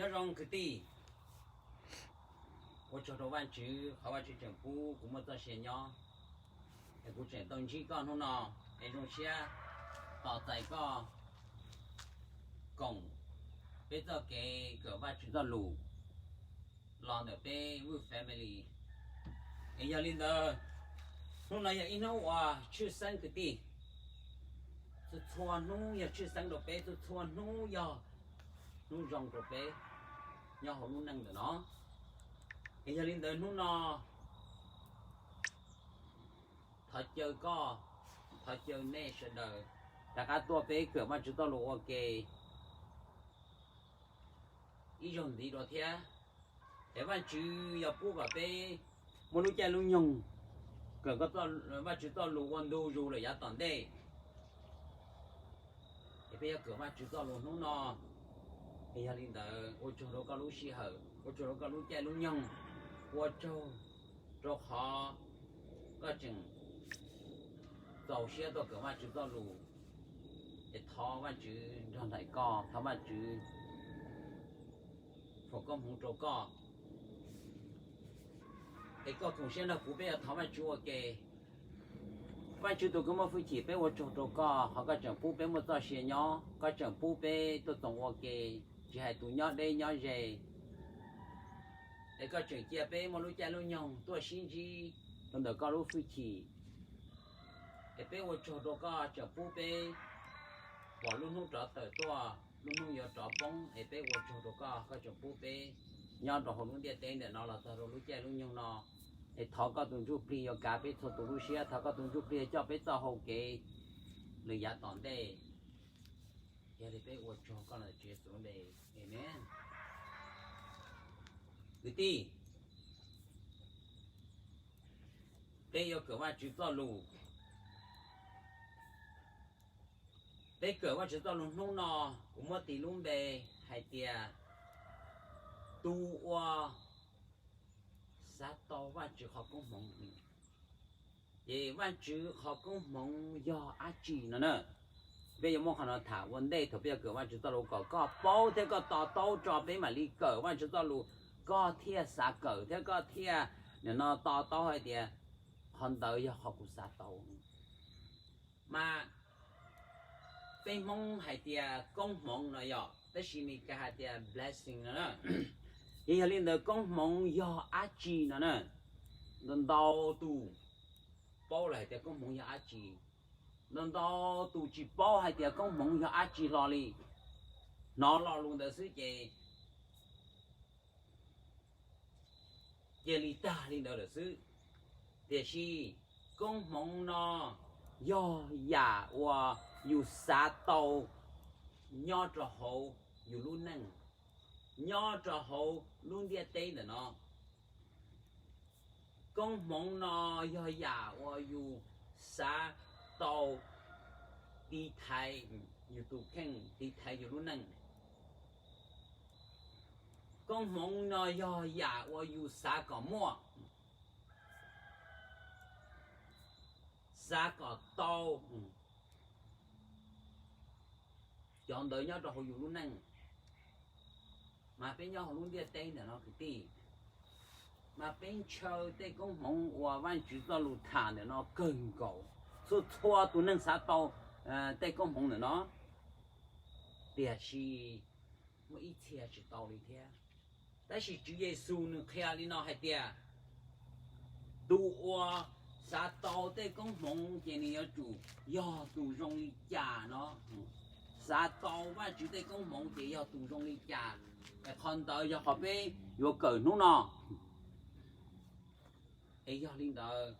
Nyob zoo kwv tij, ua tsaug rau Vajtswv qhov Vajtswv tseem pub kuv muaj txoj sia nyob, es kuv tseem tau ntsib koj hnub no, es zoo siab tos txais koj koom peb txoj kev kawm Vajtswv txoj lus los ntawm peb Vwj family. Es yog li ntawd, hnub no yog ib hnub uas tshwj xeeb kwv tij. Txhua txhua hnub yog tshwj xeeb rau peb, txhua txhua hnub yog hnub zoo rau peb nyob hauv lub neej ntawm no. Es yog li ntawd hnub no thov caw koj, thov caw nej sawv daws rov qab tuaj peb kawm Vajtswv txoj lus ua ke ib zaug ntxiv dua thiab. Es Vajtswv yuav pub kom peb muaj lub caij lub nyoog kawm Vajtswv txoj lus ua ntu zus lawm yav tom ntej. Es peb yuav kawm Vajtswv txoj lus hnub no. Es yog li ntawd ua tsaug rau koj lub sij hawm, ua tsaug rau koj lub caij lub nyoog, ua tsaug rau qhov koj tseem txaus siab tuaj kawm Vajtswv txoj lus. Es thov Vajtswv nrog nraim koj, thov Vajtswv foom koob hmoov rau koj. Es koj koom siab nrog kuv peb yuav thov Vajtswv ua ke. Vajtswv tus kws muaj hwj chim, peb ua tsaug rau koj qhov koj tseem pub peb muaj txoj sia nyob, koj tseem pub peb tuaj txoos ua ke, tsis hais tus nyob deb nyob ze. Es koj tseem cia peb muaj lub caij lub nyoog tuaj sib ntsib rau ntawm koj lub hwj chim. Es peb ua tsaug rau koj tseem pub peb pom lub hnub rov tawm tuaj, lub hnub yuav rov poob, es peb ua tsaug rau koj, koj tseem pub peb nyob rau hauv lub ntiaj teb ntawm no los txog rau lub caij lub nyoog no. Es thov koj tus ntsuj plig yuav kav peb txhua tus lub siab, thov koj tus ntsuj plig yuav coj peb txoj hau kev lwm yav tom ntej. Yog li peb ua tsaug koj los ntawm Tswv Yexus lub npe, amees. Kwv tij, peb yuav kawm Vajtswv txoj lus. Peb kawm Vajtswv txoj lus hnub no, kuv muab tis lub npe hais tias tus uas xav tau Vajtswv qhov koob hmoov. Ces Vajtswv qhov koob hmoov yog dab tsi no na? Peb yuav muab qhov no tham ua ntej thaum peb yuav kawm Vajtswv txoj lus kom koj paub thiab koj to taub tso peb mam li kawm Vajtswv txoj lus, koj thiaj xav kawm thiab koj thiaj nim no to taub hais tias qhov ntawd yog qhov kuv xav tau. Mas peb Hmoob hais tias koob hmoov no yog, tab sis Meskas hais tias blessing no na. Ces yog li ntawd koob hmoov yog dab tsi no na? Ntau ntau tus paub lawm hais tias koob hmoov yog dab tsi, ntau ntau tus tsis paub hais tias koob hmoov yog dab tsi hlo li. Hnov lo lus ntawd xwb ces cia li tag li ntawd lawm xwb. Tiam sis koob hmoov no yog yam uas yus xav tau nyob rau hauv yus lub neej, nyob rau hauv lub ntiaj teb ntawm no. Koob hmoov no yog yam uas yus xav tau tiv thaiv yus tus kheej, tiv thaiv yus lub neej. Koob hmoov no yog yam uas yus xav kom muaj, xav kom tau cov ntawd nyob rau hauv yus lub neej. Mas peb nyob hauv lub ntiaj teb ntawm no kwv tij, mas peb ntshaw tej koob hmoov uas Vajtswv txoj lus tham ntawm no kawg nkaus. Txhua txhua tus neeg xav tau tej koob hmoov ntawm no, tiam sis muaj ib txhia tsis tau li thiab. Tab sis Tswv Yexus nws qhia li no hais tias, tus uas xav tau tej koob hmoov ces nws yuav tsum yog tus zoo li cas no. Xav tau Vajtswv tej koob hmoov ces yog tus zoo li cas, es qhov ntawd yog qhov peb yuav kawm hnub no. Es yog li ntawd,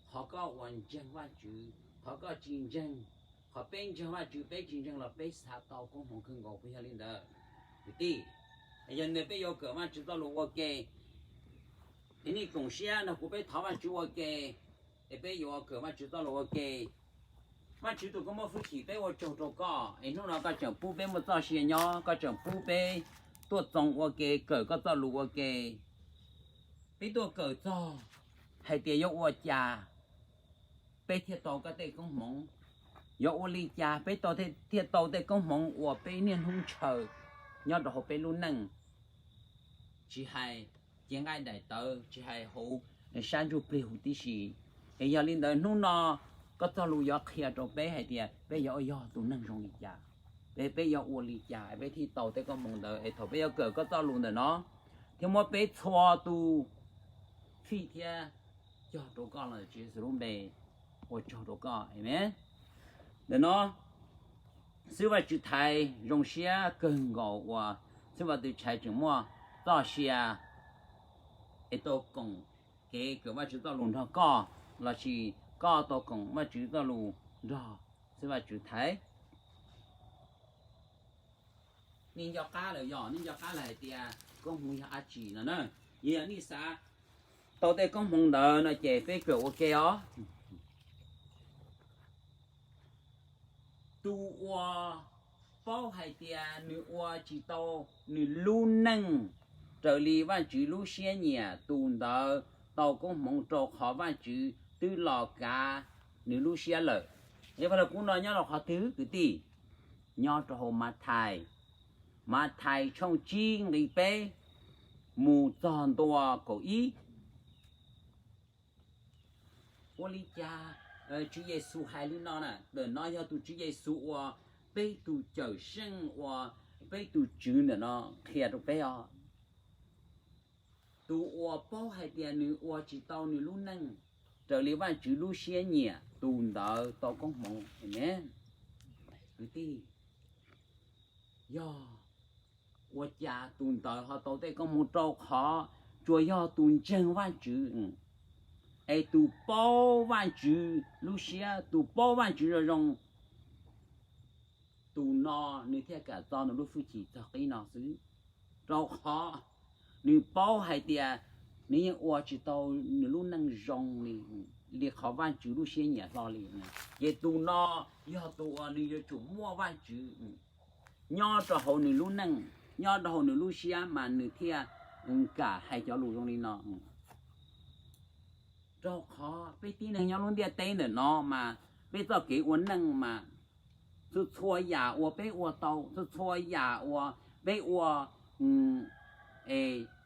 qhov koj uas ntseeg Vajtswv, qhov koj tsis ntseeg, qhov peb ntseeg Vajtswv peb tsis ntseeg los peb xav tau koob hmoov kawg nkaus, puas yog li ntawd? Kwv tij, yog li ntawd peb yuav kawm Vajtswv txoj lus ua ke. Es nej koom siab nrog kuv peb thov Vajtswv ua ke, es peb yuav kawm Vajtswv txoj lus ua ke. Vajtswv tus koob hmoov hwj chim, peb ua tsaug rau koj es hnub no koj tseem pub peb muaj txoj sia nyob, koj tseem pub peb tuaj txoos ua ke, kawm koj txoj lus ua ke. Peb tuaj kawm txog hais tias yuav ua cas peb thiaj tau koj tej koob hmoov, yuav ua li cas peb tau thiaj tau tej koob hmoov uas peb niaj hnub ntshaw. nyob rau hauv peb lub neej, tsis hais cev nqaij daim tawv, tsis hais hauv sab ntsuj plig huv tib si. Es yog li ntawd hnub no koj txoj lus yuav qhia rau peb hais tias peb yuav yog tus neeg zoo li cas, peb, peb yuav ua li cas peb thiaj tau tej koob hmoov ntawd. Es thaum peb yuav kawm koj txoj lus ntawm no thiab muab peb txhua tus fij thiab cog rau koj los ntawm Tswv Yexus lub npe, ua tsaug rau koj, amees. Ntawm no xib hwb Vaj Tswv Thaiv zoo siab kawg nkaus uas xib hwb Vaj Tswv Thaiv tseem muaj txoj sia es tau koom kev kawm Vaj Tswv txoj lus nrog koj, lossis koj tau koom Vaj Tswv txoj lus nrog xib hwb Vaj Tswv Thaiv. Nej nco qab lawm, yog nej nco qab lawm hais tias koob hmoov yog dab tsi no na. Yog nej xav tau tej koob hmoov ntawd no ces peb kawm ua ke os. Tus uas paub hais tias nws ua tsis tau nws lub neej raws li Vaj Tswv lub siab nyiam, tus ntawd tau koob hmoov rau qhov Vaj Tswv twb los kav nws lub siab lawm. Es Vaj Lug Kub no nyob rau qhov twg kwv tij? Nyob rau hauv Mathais, Mathais tshooj tsib nqe peb mus txog ntua kaum ib. Ua li cas Tswv Yexus hais li no na? Ntawm no yog tus Tswv Yexus uas peb tus Cawmseej, uas peb tus Tswv ntawm no qhia rau peb os. Tus uas paub hais tias nws ua tsis tau nws lub neej raws li Vaj Tswv lub siab nyiam, tus ntawd tau koob hmoov. Amees. Kwv tij, yog ua cas tus ntawd ho tau tej koob hmoov? Rau qhov tsuas yog tus ntseeg Vaj Tswv, es tus paub Vaj Tswv lub siab, tus paub Vaj Tswv zoo zoo, tus no nws thiaj kam txo nws lub hwj chim txog qib no xwb. Rau qhov nws paub hais tias nws yeej ua tsis tau nws lub neej zoo li, li qhov Vaj Tswv lub siab nyiam hlo li. Ces tus no yog tus uas nws yuav tsum muaj Vaj Tswv nyob rau hauv nws lub neej, nyob rau hauv nws lub siab mas nws thiaj kam hais cov lus zoo li no. Rau qhov peb tib neeg nyob lub ntiaj teb ntawm no mas peb txoj kev ua neej mas txhua txhua yam uas peb ua tau, txhua txhua yam uas peb ua,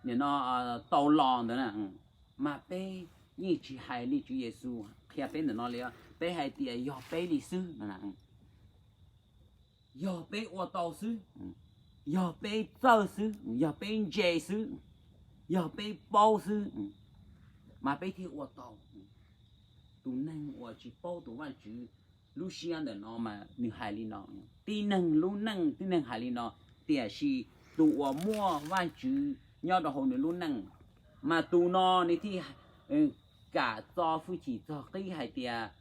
nim no tau los ntawd na, mas peb yeej tsis hais li Tswv Yexus qhia peb ntawm no li. Peb hais tias yog peb li xwb, yog peb ua tau xwb, yog peb txawj xwb, yog peb ntse xwb, yog peb paub xwb, mas peb thiaj ua tau. Tus neeg uas tsis paub tus Vaj Tswv lub siab ntawm no mas nws hais li no, tib neeg lub neej tib neeg hais li no, tiam sis tus uas muaj Vaj Tswv nyob rau hauv nws lub neej, mas tus no nws thiaj kam txo hwj chim txog qib hais tias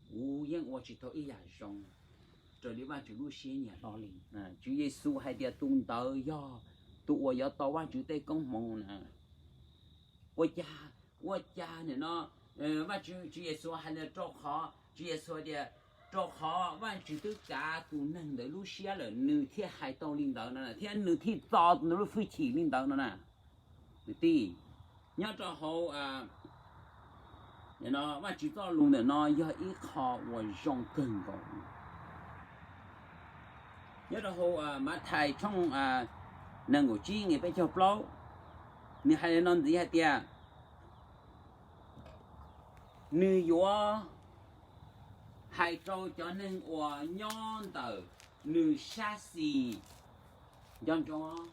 kuv yeej ua tsis tau ib yam zoo raws li Vaj Tswv lub siab nyiam hlo li. Tswv Yexus hais tias tus ntawd yog tus uas yuav tau Vaj Tswv tej koob hmoov na. Ua cas, ua cas nim no Vaj Tswv, Tswv Yexus hais tias rau qhov, Tswv Yexus tias rau qhov Vaj Tswv twb kav tus neeg ntawd lub siab lawm nws thiaj hais tau li ntawd no thiab nws thiaj txo tus ntawd lub hwj chim li ntawd no na. Kwv tij, nyob rau hauv Vaj Tswv txoj lus ntawm no yog ib qho uas zoo kawg nkaus. Nyob rau hauv Mathais tshooj nees nkaum tsib nqe peb caug plaub, nws hais li no ntxiv hais tias, nws yuav hais rau cov neeg uas nyob ntawm nws sab xis. Nco ntsoov,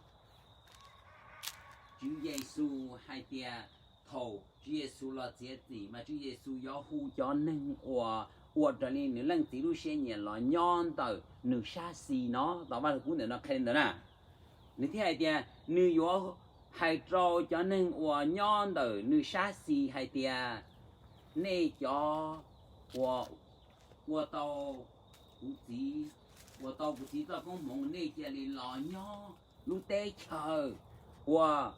Tswv Yexus hais tias thaum Tswv Yexus los txiav txim mas Tswv Yexus yuav hu cov neeg uas ua raws li nws Leej Txiv lub siab nyiam los nyob ntawm nws sab xis no. Tau Vaj Lug Kub ntawm no qhia li ntawd na. Nws thiaj hais tias nws yuav hais rau cov neeg uas nyob ntawm nws sab xis hais tias, nej cov uas ua tau kuv txiv, ua tau kuv txiv txoj koob hmoov, nej cia li los nyob lub teb chaws uas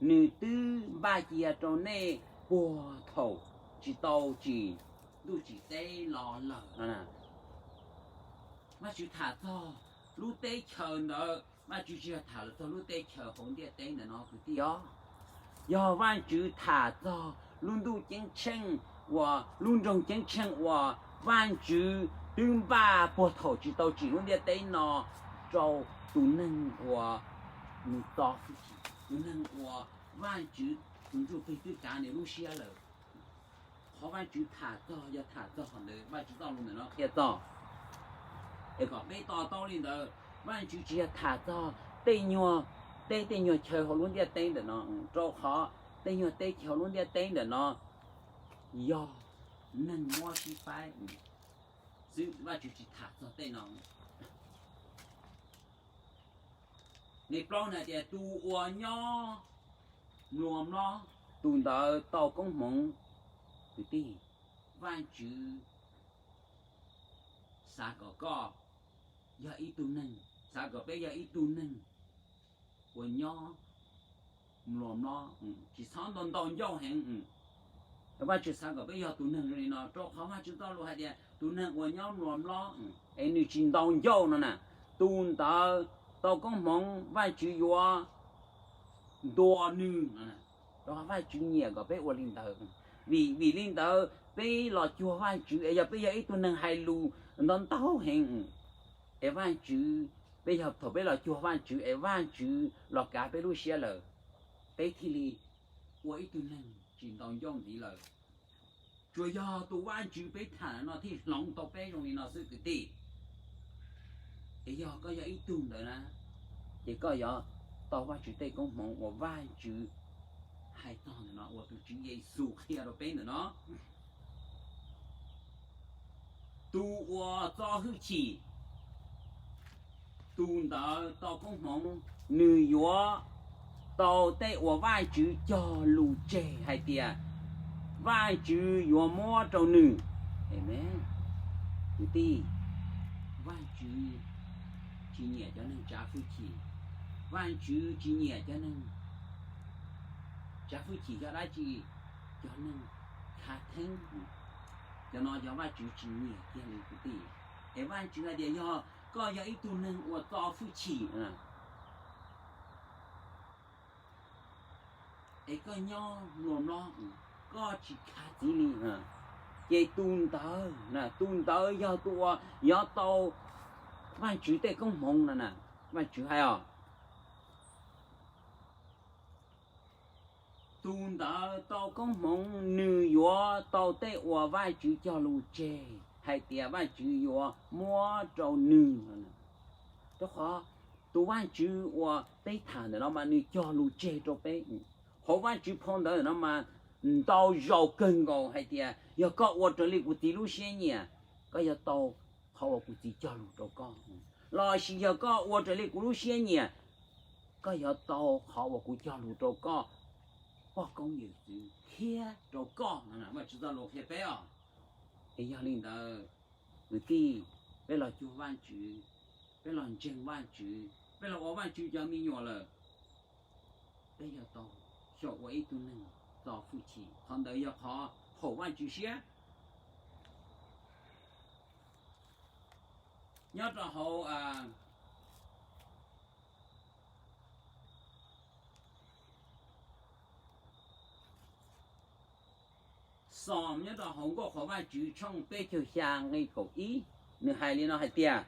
nws twb npaj cia rau nej puag thaum tsis tau tsim ntuj tsim teb los lawm no. Vajtswv tham txog lub teb chaws ntawd, Vajtswv tsis yog tham los txog lub teb chaws hauv ntiaj teb ntawm no kwv tij os. Yog Vajtswv tham txog lub ntuj ceeb tsheej uas, lub nroog ceeb tsheej uas Vajtswv twb npaj puag thaum tsis tau tsim lub ntiaj teb no rau tus neeg uas nws txo hwj chim, tus neeg uas Vajtswv tus Ntsuj Plig twb kav nws lub siab lawm. Qhov Vajtswv tham txog yog tham txog qhov ntawd, Vajtswv txoj lus ntawm no qhia txog. Es kom peb to taub li ntawd, Vajtswv tsis yog tham txog tej nyuag teb tej nyuag chaw hauv lub ntiaj teb ntawm no, rau qhov tej nyuag teb chaw hauv lub ntiaj teb ntawm no yog neeg muab sib faib xwb, Vajtswv tsis tham txog tej no. Nqe plaub hais tias tus uas nyob mluas mlob, tus ntawd tau koob hmoov. Kwv tij, Vajtswv xav kom koj yog ib tug neeg, xav kom peb yog ib tug neeg uas nyob mluas mlob, tsis txhob ntau ncauj heev. Vajtswv xav kom peb yog tus neeg zoo li no, rau qhov Vajtswv txoj lus hais tias tus neeg uas nyob mluas mlob es nws tsis ntau ncauj no na, tus ntawd tau koob hmoov, Vajtswv yuav ntuas nws. Rau qhov Vajtswv nyiam kom peb ua li ntawd, vim, vim li ntawd peb los cuag Vajtswv es yog peb yog ib tug neeg hais lus ntau ntau heev, es Vajtswv, peb yog thaum peb los cuag Vajtswv es Vajtswv los kav peb lub siab lawm, peb thiaj li ua ib tug neeg tsis ntau ncauj ntxiv lawm. Tsuas yog tus Vajtswv peb tham no thiaj hloov tau peb zoo li no xwb kwv tij. Es yog koj yog ib tug ntawd na, ces koj yuav tau Vajtswv tej koob hmoov uas Vajtswv hais txog ntawm no, uas tus Tswv Yexus qhia rau peb ntawm no. Tus uas txo hwj chim, tus ntawd tau koob hmoov, nws yuav tau tej uas Vajtswv cog lus tseg hais tias Vajtswv yuav muab rau nws. Amen. Kwv tij, Vajtswv tsis nyiam cov neeg tsav hwj chim. Vajtswv tsis nyiam cov neeg tsav hwj chim yog dab tsi? Cov neeg khav theeb. Cov no yog Vajtswv tsis nyiam kiag li kwv tij. Es Vajtswv hais tias yog koj yog ib tug neeg uas txo hwj chim es koj nyob mluas mlob, koj tsis khav txiv li, ces tus ntawd, tus ntawd yog tus uas yuav tau Vajtswv tej koob hmoov no na. Vajtswv hais os, tus ntawd tau koob hmoov, nws yuav tau tej uas Vajtswv cog lus tseg hais tias Vajtswv yuav muab rau nws. Rau qhov tus Vajtswv uas peb tham ntawm no mas nws cog lus tseg rau peb. Hauv Vajtswv phau ntawv ntawm no mas ntau zaus kawg nkaus hais tias yog koj ua raws li kuv txiv lub siab nyiam, koj yuav tau qhov uas kuv txiv cog lus rau koj. Los sis yog koj ua raws li kuv lub siab nyiam, koj yuav tau qhov uas kuv cog lus rau koj poj koob yawm txwv thiab rau koj no. Vajtswv txoj lus qhia peb os. Es yog li ntawd, kwv tij, peb los cuag Vajtswv, peb los ntseeg Vajtswv, peb los ua Vajtswv cov me nyuam lawm, peb yuav tau xyaum ua ib tug neeg txo hwj chim. Qhov ntawd yog qhov haum Vajtswv siab. Nyob rau hauv Xos nyob rau hauv Nkauj Qhov Vajtswv tshooj peb caug xya nqe kaum ib, nws hais li no hais tias,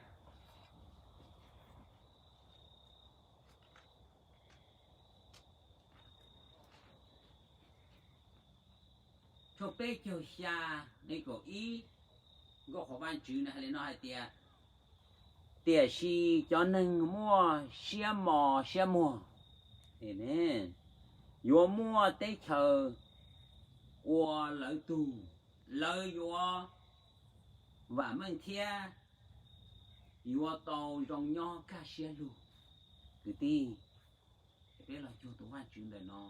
tshooj peb caug xya nqe kaum ib, Nkauj Qhov Vajtswv nws hais li no hais tias, tiam sis cov neeg muaj siab mos siab muag yuav muaj teb chaws ua lawv tug, lawv yuav vam meej thiab yuav tau zoo nyob kaj siab lug. Kwv tij, peb los cuag tus Vajtswv ntawm no,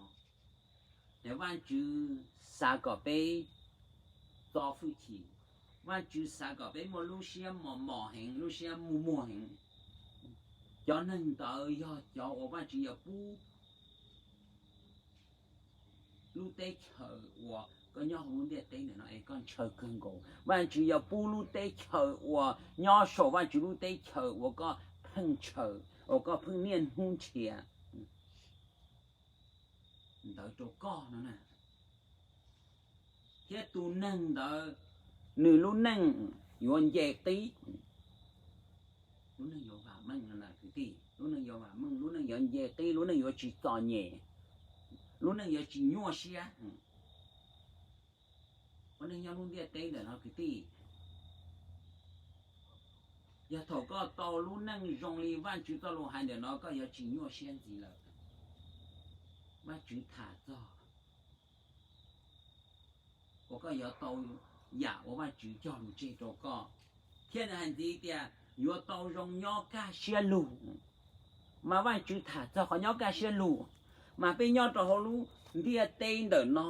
es Vajtswv xav kom peb txo hwj chim, Vajtswv xav kom peb muaj lub siab mos mos heev, lub siab muag muag heev. Cov neeg ntawd yog cov uas Vajtswv yuav pub lub teb chaws uas koj nyob hauv lub ntiaj teb ntawm no es koj ntshaw kawg nkaus. Vajtswv yuav pub lub teb chaws uas nyob saum Vajtswv lub teb chaws uas koj pheej ntshaw, uas koj pheej niaj hnub nrhiav ntawd rau koj no na. Thiab tus neeg ntawd, nws lub neej yuav nce qib. Lub neej yuav vam meej no na kwv tij, lub neej yuav vam meej, lub neej yuav nce qib, lub neej yuav tsis txom nyem, lub neej yuav tsis nyuaj siab. Ua neej nyob lub ntiaj teb ntawm no kwv tij, yog thaum koj tau lub neej zoo li Vajtswv txoj lus hais ntawm no koj yuav tsis nyuaj siab ntxiv lawm. Vajtswv tham txog uas koj yuav tau yam uas Vajtswv cog lus tseg rau koj, thiab nws hais ntxiv tias yuav tau zoo nyob kaj siab lug. Mas Vajtswv tham txog qhov nyob kaj siab lug, mas peb nyob rau hauv lub ntiaj teb ntawm no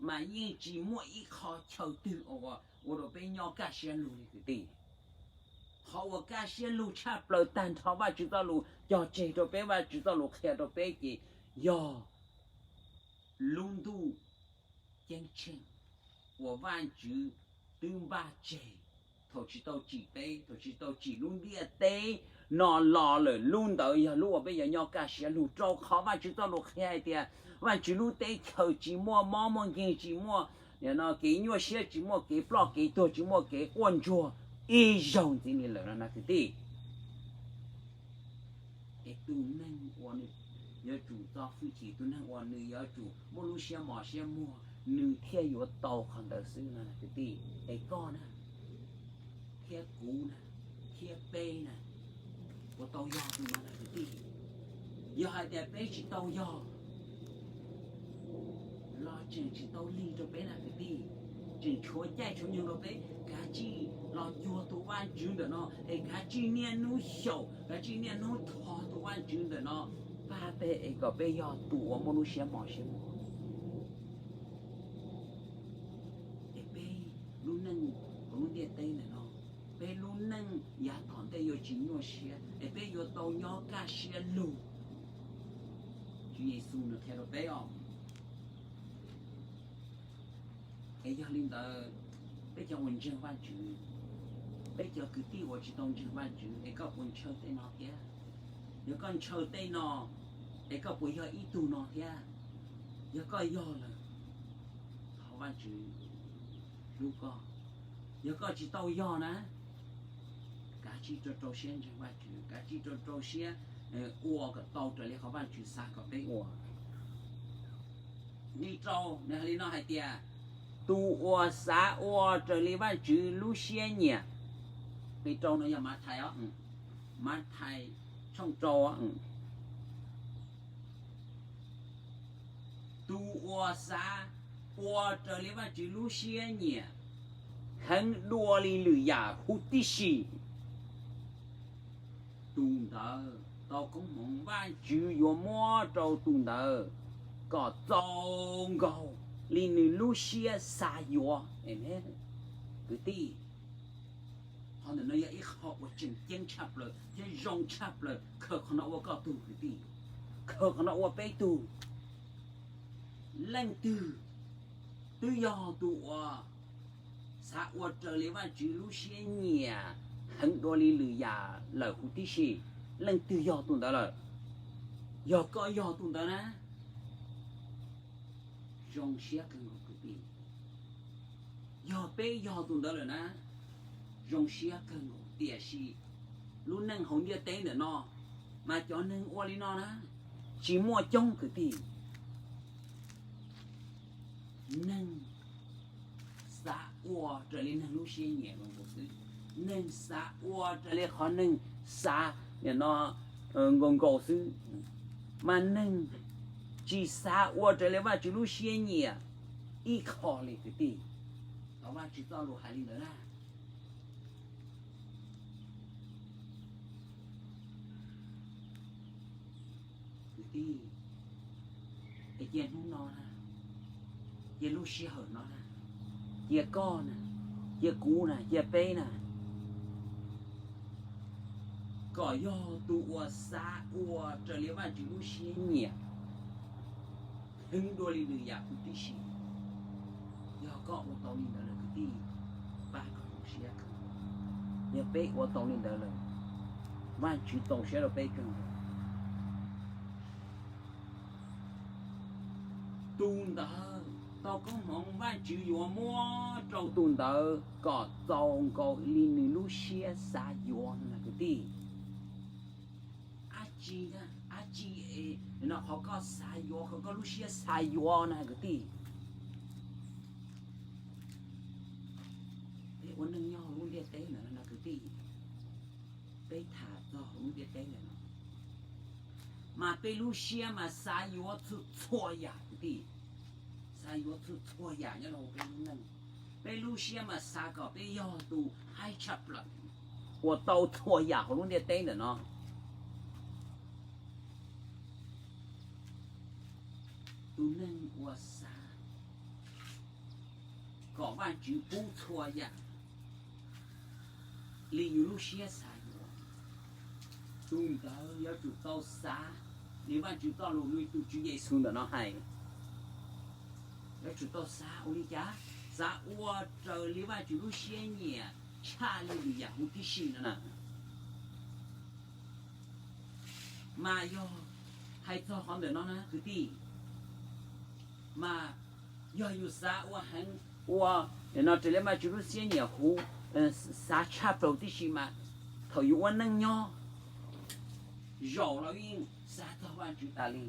mas yeej tsis muaj ib qho chaw twg uas ua rau peb nyob kaj siab lug li kwv tij. Qhov uas kaj siab lug tshaj plaws tag nrho Vajtswv txoj lus cog tseg rau peb, Vajtswv txoj lus qhia rau peb ces yog lub ntuj ceeb tsheej uas Vajtswv twb npaj tseg thaum tsis tau tsim peb, thaum tsis tau tsim lub ntiaj teb no los lawm. Lub ntawd yog lub uas peb yuav nyob kaj siab lug, rau qhov Vajtswv txoj lus qhia hais tias Vajtswv lub teb chaws tsis muaj mob muaj nkeeg, tsis muaj kev nyuaj siab, tsis muaj kev ploj kev tuag, tsis muaj kev quaj ntsuag ib zaug ntxiv li lawm no na kwv tij. Es tus neeg uas nws yuav tsum txo hwj chim, tus neeg uas nws yuav tsum muaj lub siab mos siab muag, nws thiaj yuav tau qhov ntawd xwb no na kwv tij. Es koj na, thiab kuv na, thiab peb na, puas tau yog tus no na kwv tij? Yog hais tias peb tsis tau yog los tseem tsis tau lig rau peb na kwv tij. Tseem tshuav caij tshuav nyoog rau peb kav tsij los cuag tus Vajtswv ntawm no, es kav tsij niaj hnub xyaum, kav tsij niaj hnub thov tus Vajtswv ntawm no pab peb es kom peb yog tus uas muaj lub siab mos siab muag. Es peb lub neej hauv lub ntiaj teb ntawm no, peb lub neej yav tom ntej yuav tsis nyuaj siab, es peb yuav tau nyob kaj siab lug. Tswv Yexus nws qhia rau peb os. Es yog li ntawd, peb cov uas ntseeg Vajtswv, peb cov kwv tij uas tsis tau ntseeg Vajtswv, es koj puas ntshaw tej no thiab? Yog koj ntshaw tej no, es koj puas yog ib tug no thiab? Yog koj yog lawm, thov Vajtswv hlub koj. Yog koj tsis tau yog na, kav tsij rau rau siab ntseeg Vajtswv, kav tsij rau rau siab ua kom tau raws li qhov Vajtswv xav kom peb ua. Nqe rau nws hais li no hais tias, tus uas xav ua raws li Vajtswv lub siab nyiam. Nqe rau no yog Mathais os, Mathais tshooj rau. Tus uas xav ua raws li Vajtswv lub siab nyiam heev dua li lwm yam huv tib si, tus ntawd tau koob hmoov, Vajtswv yuav muab rau tus ntawd kom txaus nkaus li nws lub siab xav yuav. Kwv tij, qhov ntawm no yog ib qho uas tseem ceeb tshaj plaws thiab zoo tshaj plaws, khaws qhov no ua koj tug kwv tij, khaws qhov no ua peb tug. Leej twg twb yog tus uas xav ua raws li Vajtswv lub siab nyiam heev dua li lwm yam lawm huv tib si? Leej twg yog tus ntawd lawm? Yog koj yog tus ntawd na, zoo siab kawg nkaus kwv tij. Yog peb yog tus ntawd lawm na, zoo siab kawg nkaus. Tiam sis lub neej hauv ntiaj teb ntawm no, mas cov neeg ua li no na, tsis muaj coob kwv tij. Neeg xav ua raws li neeg lub siab nyiam nkaus xwb, neeg xav ua raws li qhov neeg xav no nkaus nkaus xwb, mas neeg tsis xav ua raws li Vajtswv lub siab nyiam ib qho li kwv tij. Thov Vajtswv txoj lus hais li ntawd na. Kwv tij, es cia hnub no na, cia lub sij hawm no na, cia koj na, cia kuv na, cia peb na, kom yog tus uas xav ua raws li Vajtswv lub siab nyiam heev dua li lwm yam huv tib si. Yog koj ua tau li ntawd lawm kwv tij, pab koj zoo siab kawg. Yog peb ua tau li ntawd lawm, Vajtswv txaus siab rau peb kawg. Tus ntawd tau koob hmoov, Vajtswv yuav muab rau tus ntawd kom txaus nkaus li nws lub siab xav yuav no na kwv tij. Ab tsi, ab tsi, no qhov koj xav yuav, qhov koj lub siab xav yuav na kwv tij. Peb ua neej nyob hauv lub ntiaj teb ntawm no no kwv tij, peb tham txog hauv lub ntiaj teb ntawm no, mas peb lub siab mas xav yuav txhua txhua yam kwv tij, xav yuav txhua txhua yam nyob rau hauv peb lub neej. Peb lub siab mas xav kom peb yog tus haib tshaj plaws uas tau txhua yam hauv lub ntiaj teb ntawm no. Tus neeg uas xav kom Vajtswv pub txhua yam li yus lub siab xav yuav, tus ntawd yuav tsum tau xav li Vajtswv txoj lus, li tus Tswv Yexus ntawm no hais. Yuav tsum tau xav ua li cas? Xav ua raws li Vajtswv lub siab nyiam tshaj li lwm yam huv tib si no na. Mas yog hais txog qhov ntawm no na kwv tij, mas yog yus xav ua heev, ua no raws li Vajtswv lub siab nyiam huv, xav tshaj plaws tib si mas thaum yus ua neej nyob zaum los yeej xav txog Vajtswv tas li,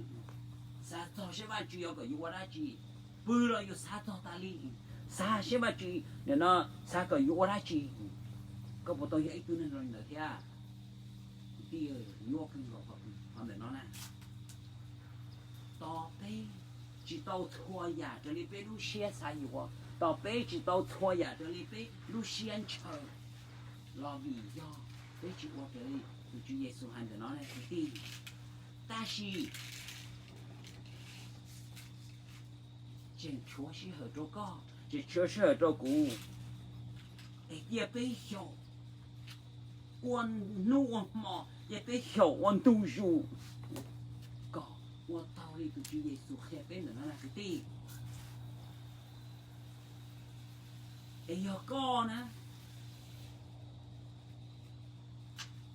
xav txog seb Vajtswv yuav kom yus ua dab tsi, pw los yus xav txog tas li, xav seb Vajtswv nim no xav kom yus ua dab tsi. Koj puas tau yog ib tug neeg zoo li ntawd thiab? Kwv tij, nyuaj kawg nkaus qhov ntawm no na. Tos peb tsis tau txhua yam raws li peb lub siab xav yuav, tos peb tsis tau txhua yam raws li peb lub siab ntshaw, los vim yog peb tsis ua raws li tus Tswv Yexus hais ntawm no na kwv tij. Tab sis tseem tshuav sij hawm rau koj, tseem tshuav sij hawm rau kuv, es cia peb xyaum ua hnub ua hmo, cia peb xyaum ua ntu zus kom ua tau li tus Tswv Yexus qhia peb ntawm no na kwv tij. Es yog koj na,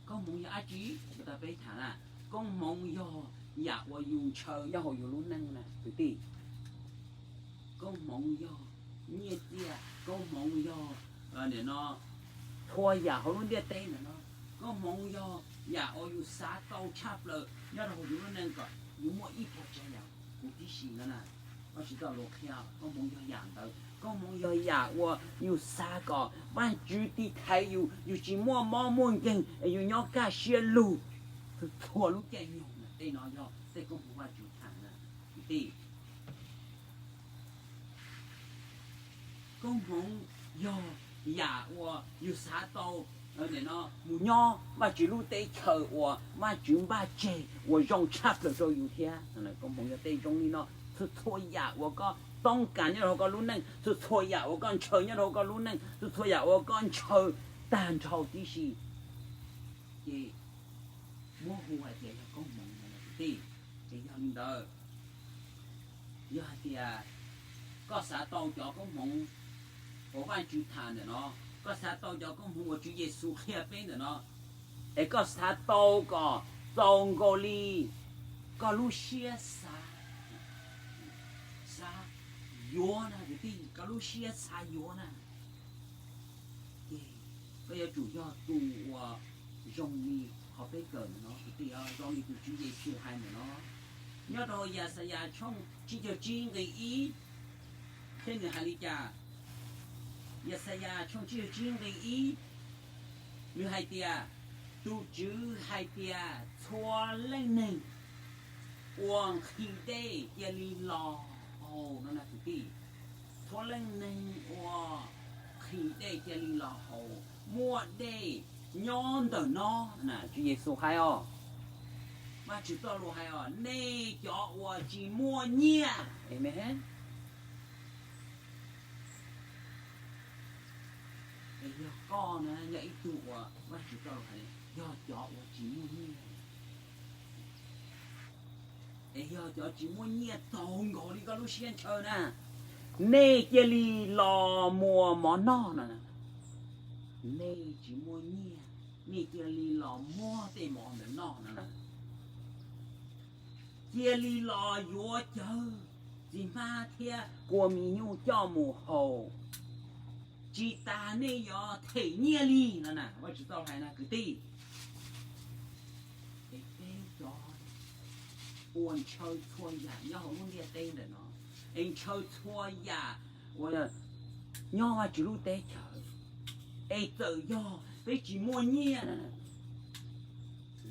koob hmoov yog dab tsi? Tau peb tham na, koob hmoov yog yam uas yus ntshaw nyob hauv yus lub neej na kwv tij. Koob hmoov yog nyiaj txiaj, koob hmoov yog nim no txhua yam hauv lub ntiaj teb ntawm no. Koob hmoov yog yam uas yus xav tau tshaj plaws nyob rau hauv yus lub neej kom yus muaj ib puas tsav yam huv tib si no na. Vajtswv txoj lus qhia koob hmoov yog yam ntawd. Koob hmoov yog yam uas yus xav kom Vajtswv tiv thaiv yus, yus tsis muaj mob muaj nkeeg, yus nyob kaj siab lug txhua lub caij nyoog na. Tej no yog tej koob hmoov Vajtswv tham na kwv tij. Koob hmoov yog yam uas yus xav tau nim no mus nyob Vajtswv lub teb chaws uas Vajtswv npaj tseg uas zoo tshaj plaws rau yus thiab. Koob hmoov yog tej zoo li no, txhua txhua yam uas koj toob kas nyob rau hauv koj lub neej, txhua txhua yam uas koj ntshaw nyob rau hauv koj lub neej, txhua txhua yam uas koj ntshaw tag nrho tib si, ces muab hu hais tias yog koob hmoov no kwv tij. Ces yog li ntawd, yog hais tias koj xav tau cov koob hmoov uas Vajtswv tham ntawm no, koj xav tau cov koob hmoov uas Tswv Yexus qhia peb ntawm no, es koj xav tau kom txaus nkaus li koj lub siab xav, xav yuav na kwv tij, koj lub siab xav yuav na, ces koj yuav tsum yog tus uas zoo li qhov peb kawm ntawm no kwv tij, zoo li tus Tswv Yexus hais ntawm no. Nyob rau Yaxayas tshooj tsib caug tsib nqe ib, thiab nws hais li cas? Yaxayas tshooj tsib caug tsib nqe ib, nws hais tias, tus Tswv hais tias txhua leej neeg uas nqhis dej cia li los haus no na kwv tij. Txhua leej neeg uas nqhis dej cia li los haus, muaj dej nyob ntawm no na. Tswv Yexus hais os, Vajtswv txoj lus hais os, nej cov uas tsis muaj nyiaj, amen. Es yog koj na, yog ib tug uas Vajtswv txoj lus hais, yog cov uas tsis muaj nyiaj, es yog cov tsis muaj nyiaj txaus nkaus li koj lub siab ntshaw na, nej cia li los muas mov noj no. Nej tsis muaj nyiaj, nej cia li los muab tej mov ntawd noj no. Cia li los yuav cawv txiv hmab thiab kua mis nyuj coj mus haus. tsis tas nej yuav them nyiaj li no na. Vajtswv txoj lus hais na kwv tij. Es peb cov uas ntshaw txhua yam nyob hauv lub ntiaj teb ntawm no, es ntshaw txhua yam uas nyob Vajtswv lub teb chaws, es txawm yog peb tsis muaj nyiaj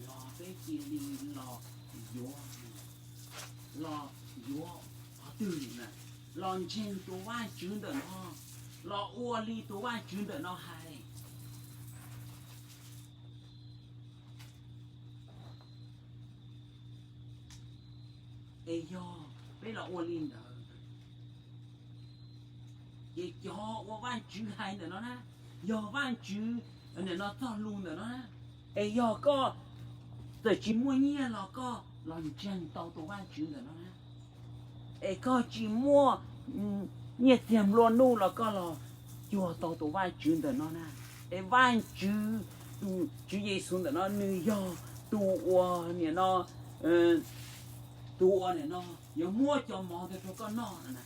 los peb cia li los yuav, los yuav qhov twg na? Los ntseeg tus Vajtswv ntawm no, los ua li tus Vajtswv ntawm no hais. Es yog peb los ua li ntawd, ces cov uas Vajtswv hais ntawm no na, yog Vajtswv ntawm no txoj lus ntawm no na, es yog koj txawm tsis muaj nyiaj los koj los ntseeg tau tus Vajtswv ntawm no na, es koj tsis muaj nyiaj txiag nplua nuj los koj los cuag tau tus Vajtswv ntawm no na. Es Vajtswv, tus Tswv Yexus ntawm no nws yog tus uas nim no, tus uas nim no yuav muab cov mov ntawd rau koj noj no na.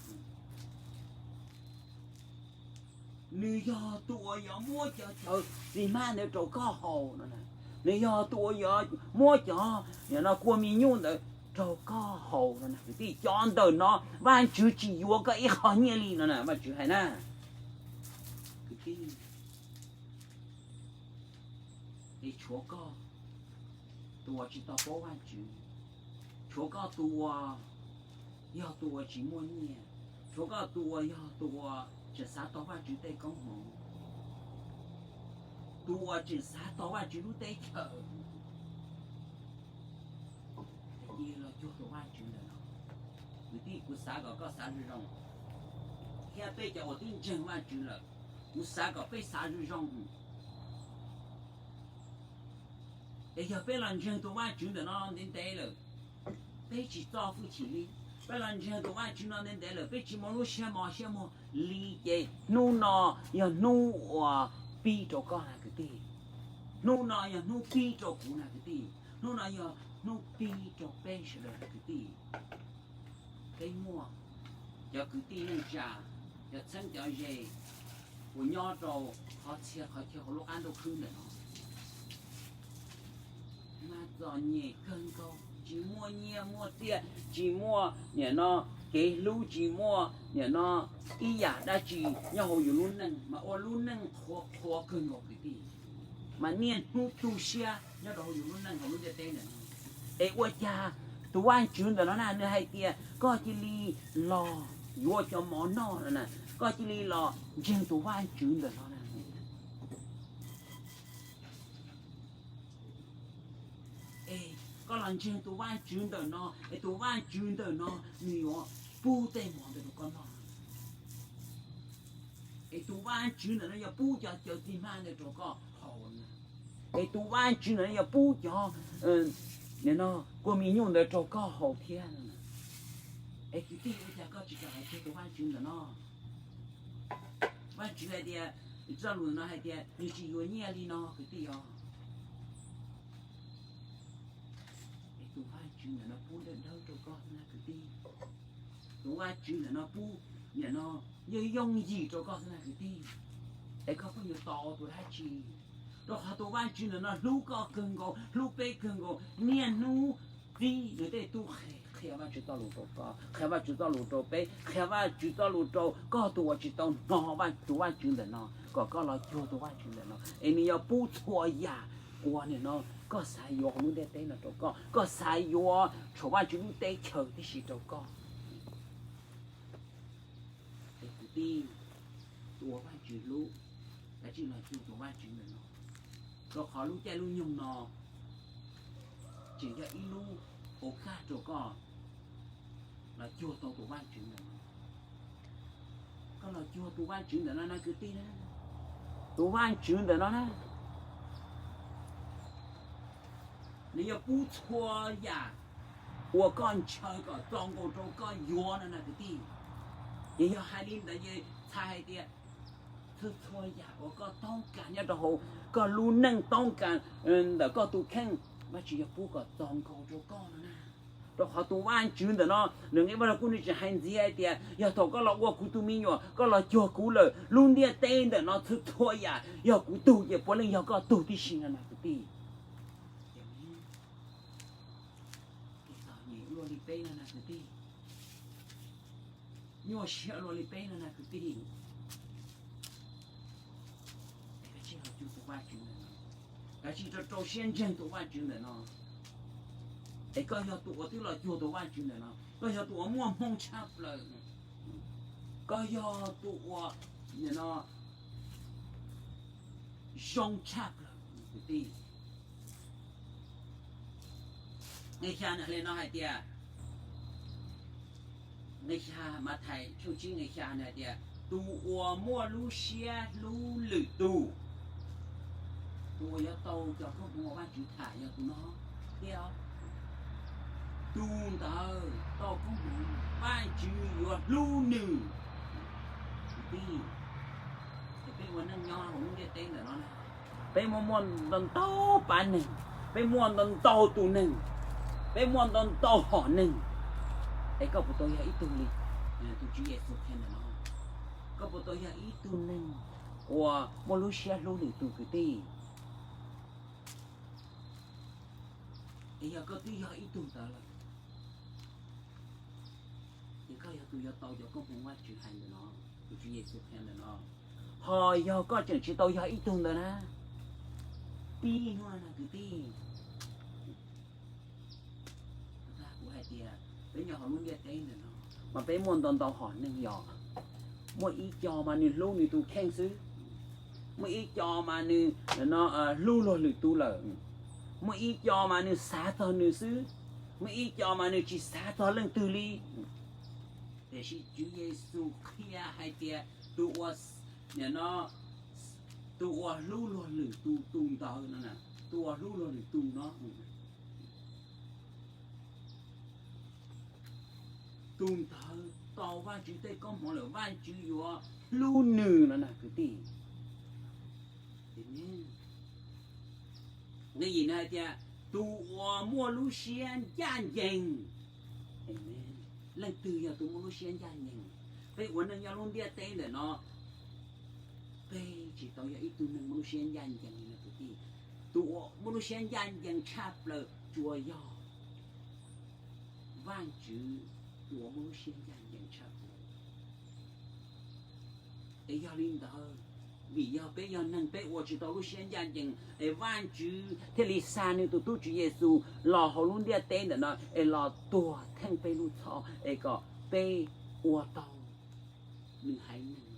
Nws yog tus uas yuav muab cov cawv txiv hmab ntawd rau koj haus no na. Nws yog tus uas yuav muab cov nim no kua mis nyuj ntawd rau koj haus no na kwv tij. Cov ntawm no Vajtswv tsis yuav koj ib qho nyiaj li no na, Vajtswv hais na kwv tij. Es tshuav koj tus uas tsis tau paub Vajtswv, tshuav koj tus uas yog tus uas tsis muaj nyiaj, tshuav koj tus uas yog tus uas tseem xav tau Vajtswv tej koob hmoov, tus uas tseem xav tau Vajtswv lub teb chaws, cia li los cuag tus Vajtswv ntawm no. Kwv tij, kuv xav kom koj xav zoo zoo, thiab peb cov uas twb ntseeg Vajtswv lawm, kuv xav kom peb xav zoo zoo. Es yog peb los ntseeg tus Vajtswv ntawm no ntev ntev lawm, peb tsis txo hwj chim li. Peb los ntseeg tus Vajtswv no ntev ntev lawm, peb tsis muaj lub siab mos siab muag li, ces hnub no yog hnub uas pib rau koj na kwv tij. Hnub no yog hnub pib rau kuv na kwv tij. Hnub no yog hnub pib rau peb sawv daws na kwv tij. Peb muaj cov kwv tij neej tsa, cov txheeb cov ze uas nyob rau qhov txhia qhov chaw hauv lub qab ntuj khwb ntawm no, mas txom nyem kawg nkaus, tsis muaj nyiaj muaj txiaj, tsis muaj nim no kev hlub, tsis muaj nim no ib yam dab tsi nyob hauv yus lub neej, mas ua lub neej qhuav qhuav kawg nkaus kwv tij, mas niaj hnub tu siab nyob rau hauv yus lub neej hauv lub ntiaj teb ntawm no. Es ua cas tus Vajtswv ntawm no na nws hais tias koj cia li los yuav cov mov noj no na, koj cia li los ntseeg tus Vajtswv ntawm no na. Es koj los ntseeg tus Vajtswv ntawm no, es tus Vajtswv ntawm no nws yuav pub tej mov ntawd rau koj noj. Es tus Vajtswv ntawm no yuav pub cov cawv txiv hmab ntawd rau koj haus na. Es tus Vajtswv ntawm no yuav pub cov, nim no, kua mis nyuj ntawd rau koj haus thiab no. Es kwv tij, ua cas koj tsis kam los cuag tus Vajtswv ntawm no? Vajtswv hais tias, txoj lus no hais tias nws tsis yuav nyiaj li no kwv tij os. Es tus Vajtswv ntawm no pub dawb dawb rau koj xwb na kwv tij. Tus Vajtswv ntawm no pub nim no yooj yooj yim rau koj xwb na kwv tij. Es koj pheej yuav tos tus dab tsi? Rau qhov tus Vajtswv ntawm no hlub koj kawg nkaus, hlub peb kawg nkaus, niaj hnub txib nws tej tub qhe qhia Vajtswv txoj lus rau koj, qhia Vajtswv txoj lus rau peb, qhia Vajtswv txoj lus rau koj tus uas tsis tau hnov Vaj, tus Vajtswv ntawm no, kom koj los cuag tus Vajtswv ntawm no, es nws yuav pub txhua yam uas nim no koj xav yuav hauv lub ntiaj teb no rau koj, koj xav yuav tshuav Vajtswv lub teb chaws tib si rau koj. Es kwv tij, tus uas Vajtswv hlub, kav tsij los cuag tus Vajtswv ntawm no, rau qhov lub caij lub nyoog no tseem yog ib lub hauv kaj rau koj los cuag tau tus Vajtswv ntawm no. Koj los cuag tus Vajtswv ntawm no na kwv tij na. Tus Vajtswv ntawm no na, nws yuav pub txhua yam uas koj ntshaw kom txo nkaus rau koj yuav no na kwv tij. Ces yog hais li ntawd ces txhais hais tias txhua txhua yam uas koj toob kas nyob rau hauv koj lub neej, toob kas ntawm koj tus kheej, Vajtswv yuav pub kom txo nkaus rau koj no na. Rau qhov tus Vajtswv ntawm no, nws nqe Vajluskub nws tseem hais ntxiv hais tias, yog thaum koj los ua kuv tus me nyuam, koj los cuag kuv lawm, lub ntiaj teb ntawm no txhua txhua yam yog kuv tug, ces puav leej yog koj tug tib si no na kwv tij. Txom nyem luaj li peb no na kwv tij. Nyuaj siab luaj li peb no na kwv tij. Kav tsij los cuag tus Vajtswv ntawm no, kav tsij rau rau siab ntseeg tus Vajtswv ntawm no. Es koj yog tus uas twb los cuag tus Vajtswv ntawm no, koj yog tus uas muaj hmoo tshaj plaws, koj yog tus uas, nim no, zoo tshaj plaws kwv tij. Nqe xya nws hais li no hais tias, nqe xya, Mathais tshooj tsib nqe xya nws hais tias, tus uas muaj lub siab hlub lwm tus, tus uas yuav tau cov koob hmoov uas Vajtswv tham yog tus no thiab. Tus ntawd tau koob hmoov, Vajtswv yuav hlub nws. Kwv tij, es peb ua neej nyob hauv lub ntiaj teb ntawm no na, peb muaj muaj ntau ntau pab neeg, peb muaj ntau ntau tus neeg, peb muaj ntau ntau hom neeg. Es koj puas tau yog ib tug li tus Tswv Yexus qhia ntawm no? Koj puas tau yog ib tug neeg uas muaj lub siab hlub lwm tus kwv tij? Es yog koj twb yog ib tug ntawd lawm, ces koj yog tus yuav tau cov koob hmoov Vajtswv hais ntawm no, tus Tswv Yexus qhia ntawm no. Ho yog koj tseem tsis tau yog ib tug ntawd na, tib hnub no kwv tij, kuv hais tias peb nyob hauv lub ntiaj teb ntawm no mas peb muaj ntau ntau hom neeg yog, muaj ib co mas nws hlub nws tus kheej xwb, muaj ib co mas nws, no, hlub luag lwm tus lawm, muaj ib co mas nws xav txog nws xwb, muaj ib co mas nws tsis xav txog leej twg li. Tiam sis Tswv Yexus qhia hais tias tus uas, no, tus uas hlub luag lwm tus, tus ntawd no, tus uas hlub luag lwm tus no, tus ntawd tau Vajtswv tej koob hmoov lawm, Vajtswv yuav hlub nws no na kwv tij. Nqe yim nws hais tias, tus uas muaj lub siab ncaj ncees. Leej twg yog tus muaj lub siab ncaj ncees? Peb ua neej nyob lub ntiaj teb ntawm no, peb tsis tau yog ib tug neeg muaj lub siab ncaj ncees li no kwv tij. Tus uas muaj lub siab ncaj ncees tshaj plaws tsuas yog Vajtswv, tus uas muaj lub siab ncaj ncees tshaj plaws. Es yog li ntawd, vim yog peb yog neeg peb ua tsis tau lub siab ncaj ncees, es Vajtswv thiaj li xa nws tus tub Tswv Yexus los hauv lub ntiaj teb ntawm no es los tuag theej peb lub txhoj es kom peb ua tau nws haiv neeg,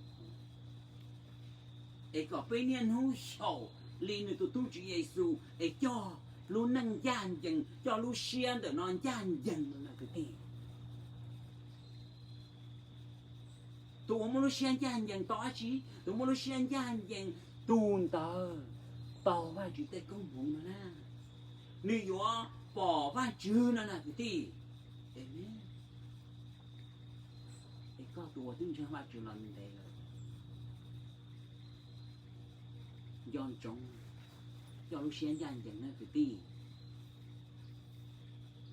es kom peb niaj hnub xyaum li nws tus tub Tswv Yexus es coj lub neej ncaj ncees, coj lub siab ntawm no ncaj ncees no na kwv tij. Tus uas muaj lub siab ncaj ncees tau dab tsi? Tus muaj lub siab ncaj ncees, tus ntawd tau Vajtswv tej koob hmoov no na, nws yuav pom Vajtswv no na kwv tij. Es koj tus uas twb ntseeg Vajtswv los ntev lawm, nco ntsoov coj lub siab ncaj ncees na kwv tij.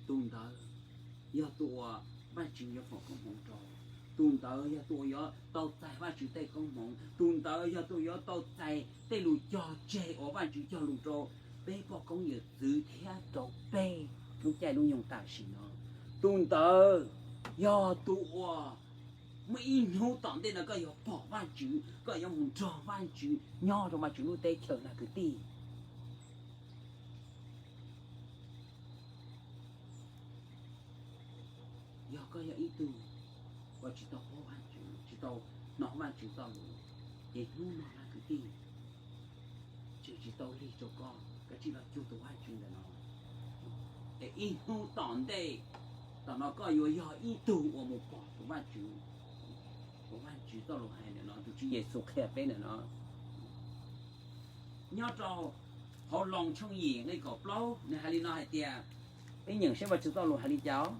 Tus ntawd yog tus uas Vajtswv yuav foom koob hmoov rau. Tus ntawd yog tus uas yuav tau txais Vajtswv tej koob hmoov. Tus ntawd yog tus uas yuav tau txais tej lus cog tseg uas Vajtswv cog lus rau peb poj koob yawm txwv thiab rau peb lub caij lub nyoog tam sim no. Tus ntawd yog tus uas muaj ib hnub tom ntej no koj yuav pom Vajtswv, koj yuav mus nrog Vajtswv nyob rau Vajtswv lub teb chaws na kwv tij. Yog koj yog ib tug uas tsis tau paub Vajtswv, tsis tau hnov Vajtswv txoj lus, ces hnub no na kwv tij, tseem tsis tau lig rau koj, koj tsis los cuag tus Vajtswv ntawm no. Es ib hnub tom ntej, tom no koj yuav yog ib tug uas mus pom tus Vajtswv, tus Vajtswv txoj lus hais ntawm no, tus Tswv Yexus qhia peb ntawm no. Nyob rau hauv Loos tshooj yim nqe kaum plaub nws hais li no hais tias, peb nyeem seb Vajtswv txoj lus hais li cas.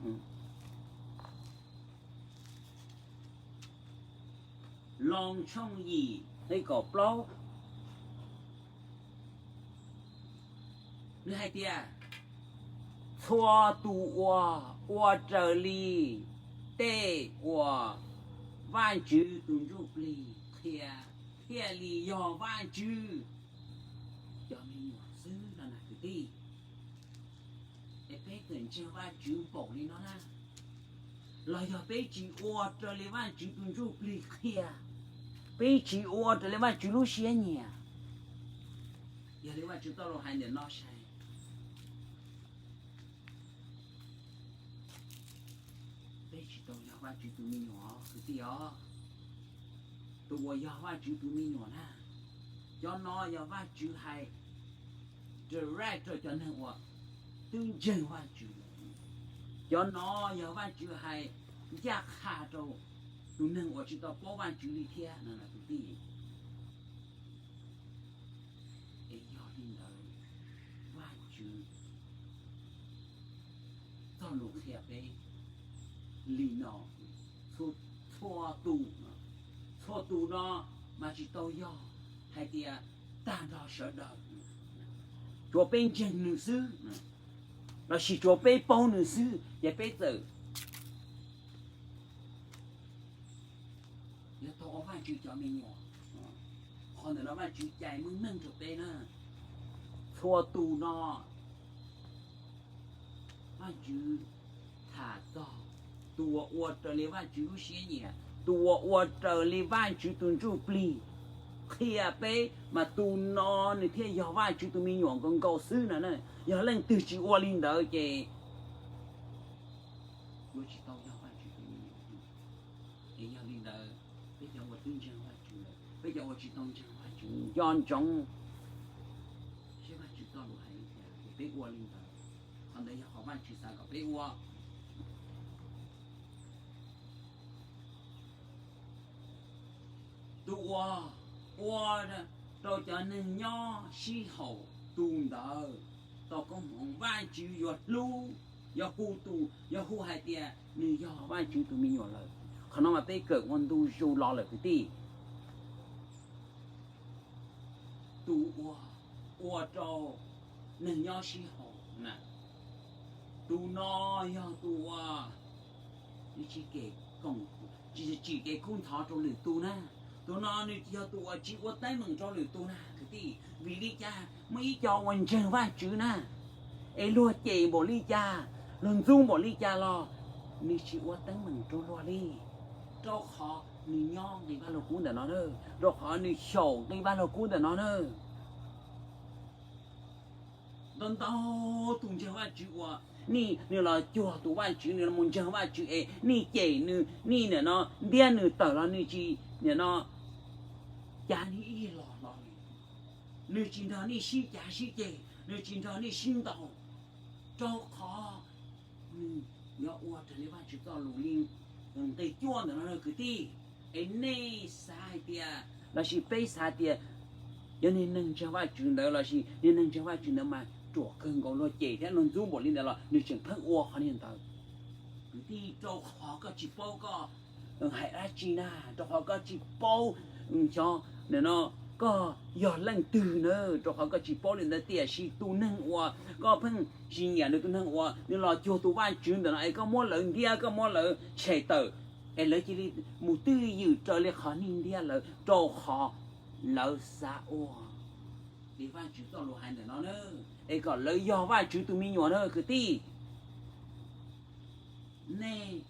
Loos tshooj yim nqe kaum plaub, nws hais tias, Txhua tus uas ua raws li tej uas Vajtswv tus Ntsuj Plig qhia thiaj li yog Vajtswv cov me nyuam xwb no na kwv tij. Es peb txawm ntseeg Vajtswv npaum li no na, los yog peb tsis ua raws li Vajtswv tus Ntsuj Plig qhia, peb tsis ua raws li Vajtswv lub siab nyiam, yog li Vajtswv txoj lus hais ntawm no sai, peb tsis tau yog Vajtswv tus me nyuam kwv tij os. Tus uas yog Vajtswv tus me nyuam na, cov no yog Vajtswv hais direct rau cov neeg uas twb ntseeg Vajtswv. Cov no yog Vajtswv hais ncaj qha rau tus neeg uas tsis tau paub Vajtswv li thiab no na kwv tij. Es yog li ntawd, Vajtswv txoj lus qhia peb li no, txhua tus, txhua tus no mas tsis tau yog hais tias tag nrho sawv daws, tsuas peb ntseeg nws xwb, lossis tsuas peb paub nws xwb ces peb txawm yuav tau ua Vajtswv cov me nyuam. Qhov ntawm no Vajtswv cais meej meej rau peb na. Txhua tus no Vajtswv tham txog tus uas ua raws li Vajtswv lub siab nyiam, tus uas ua raws li Vajtswv tus Ntsuj Plig qhia peb, mas tus no nws thiaj yog Vajtswv tus me nyuam nkaus nkaus xwb no na. Yog leej twg tsis ua li ntawd ces yuav tsis tau yog Vajtswv tus me nyuam. Es yog li ntawd, peb cov uas twb ntseeg Vajtswv lawm, peb cov uas tsis tau ntseeg Vajtswv nco ntsoov saib Vajtswv txoj lus hais li cas es peb ua li ntawd. Qhov ntawd yog qhov Vajtswv xav kom peb ua. Tus uas ua rau cov neeg nyob sib haum, tus ntawd tau koob hmoov, Vajtswv yuav hlub, yuav hu tus, yuav hu hais tias nws yog Vajtswv tus me nyuam lawm. Qhov no mas peb kawm ua ntu zus los lawm kwv tij. Tus uas ua rau neeg nyob sib haum na, tus no yog tus uas nws tsis kem koom, tsis tsim kev kub ntxhov rau lwm tus na. Tus no nws yog tus uas tsis ua teeb meem rau lwm tus na kwv tij. Vim li cas? Muaj ib co uas ntseeg Vajtswv na, es luag cem npaum li cas, luag ntxub npaum li cas los nws tsis ua teeb meem rau luag li, rau qhov nws nyob nqi Vaj Lug Kub ntawm no na, rau qhov nws xyaum nqi Vaj Lug Kub ntawm no na. Ntau ntau tus ntseeg Vajtswv uas nej nws los cuag tus Vajtswv, nws los mus ntseeg Vajtswv es nej cem nws, nej nim no ntiab nws tawm los nws tsis nim no cav nej ib los los li. Nws tsis nrog nej sib cav sib ceg, nws tsis nrog nej sib ntaus, rau qhov nws yuav ua raws li Vajtswv txoj lus li nqe cuaj ntawm no na kwv tij. Es nej xav hais tias, lossis peb xav tias yog niag neeg ntseeg Vajtswv ntawd lossis niag neeg ntseeg Vajtswv ntawd mas ruam kawg nkaus, luag cem thiab luag ntxub npaum li ntawd los nws tseem pheej ua qhov niag ntawd. Kwv tij, rau qhov koj tsis paub koj hais dab tsi na, rau qhov koj tsis paub xyov nim no koj yog leej twg na, rau qhov koj tsis paub li ntawd. Tiam sis tus neeg uas koj pheej tsis nyiam nws, tus neeg uas nws los cuag tus Vajtswv ntawm no es koj muab lawv ntiab, koj muab lawv tshem tawm, es lawv cia li mus twj ywm raws li qhov nej ntiab lawv, rau qhov lawv xav ua li Vajtswv txoj lus hais ntawm no na, es kom lawv yog Vajtswv tus me nyuam na kwv tij. Nej,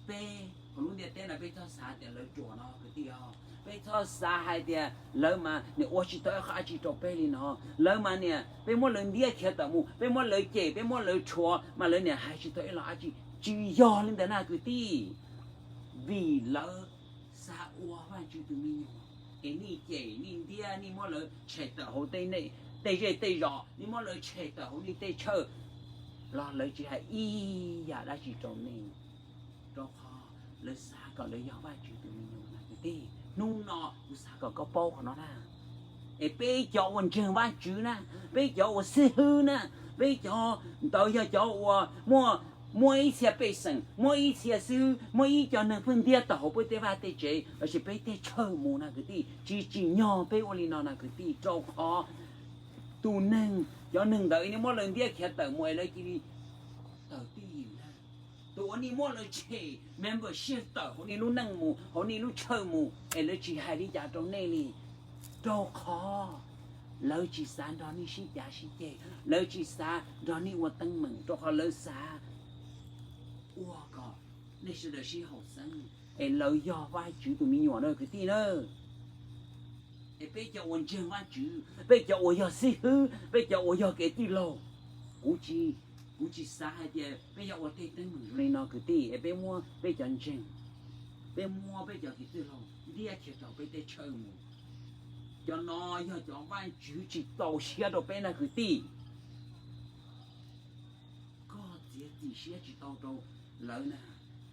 peb hauv lub ntiaj teb no peb txhob xav tias lawv ruam no kwv tij os. Peb txhob xav hais tias lawv mas niam ua tsis tau ib qho dab tsi rau peb li no, lawv mas niam peb muab lawv ntiab khiav tawm mus, peb muab lawv cem, peb muab lawv rhuav mas lawv niam hais tsis tau ib los dab tsi. Tsis yog li ntawd na kwv tij. Vim lawv xav ua Vajtswv tus me nyuam, es nej cem, nej ntiab, nej muab lawv tshem tawm hauv tej zej tej zos, nej muab lawv tshem tawm hauv nej tej teb chaws, los lawv tsis hais ib yam dab tsi rau nej, rau qhov lawv xav kom lawv yog Vajtswv tus me nyuam na kwv tij. Hnub no kuv xav kom koj paub qhov no na. Es peb cov uas ntseeg Vajtswv na, peb cov uas xib hwb na, peb cov ntawd yog cov uas muaj, muaj ib txhia pej xeem, muaj ib txhia xib hwb, muaj ib co neeg pheej ntiab tawm hauv peb tej vaj tej tsev lossis peb tej chaw mus na kwv tij. Tsis tsim nyog peb ua li no na kwv tij, rau qhov Tus neeg, cov neeg ntawd nej muab lawv ntiab khiav tawm mus es lawv cia li tawm twj ywm na. Tus uas nej muab lawv tshem membership tawm hauv nej lub neej mus, hauv nej lub church mus es lawv tsis hais li cas rau nej li, rau qhov lawv tsis xav nrog nej sib cav sib ceg, lawv tsis xav nrog nej ua teeb meem, rau qhov lawv xav ua kom nej sawv daws sib haum xeeb, es lawv yog Vajtswv tus me nyuam na kwv tij na. Es peb cov uas ntseeg Vajtswv, peb cov uas yog xib hwb, peb cov uas yog kev tij laug, kuv tsis, kuv tsis xav hais tias peb yuav ua tej teeb meem zoo li no kwv tij, es peb muab peb cov ntseeg, peb muab peb cov kev tij laug ntiab khiav rau peb tej church mus. Cov no yog cov Vajtswv tsis txaus siab rau peb na kwv tij. Koj txiav txim siab tsis tau rau lawv na.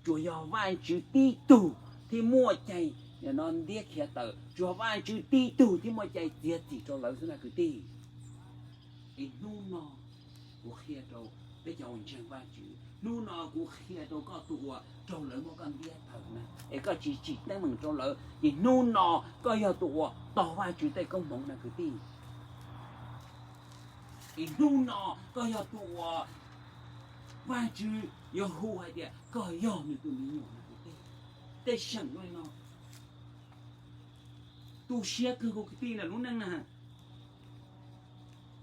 Tsuas yog Vajtswv tib tug thiaj muaj cai no ntiab khiav tawm, tsuas yog Vajtswv tib tug thiaj muaj cai txiav txim rau lawv xwb na kwv tij. Es hnub no kuv qhia rau peb cov uas ntseeg Vajtswv, hnub no kuv qhia rau koj tus uas raug lawv muab koj ntiab tawm na, es koj tsis tsim teeb meem rau lawv, ces hnub no koj yog tus uas tau Vajtswv tej koob hmoov na kwv tij. Es hnub no koj yog tus uas Vajtswv yuav hu hais tias koj yog nws tus me nyuam na kwv tij. Tej seem li no tu siab kawg nkaus kwv tij na lub neej na.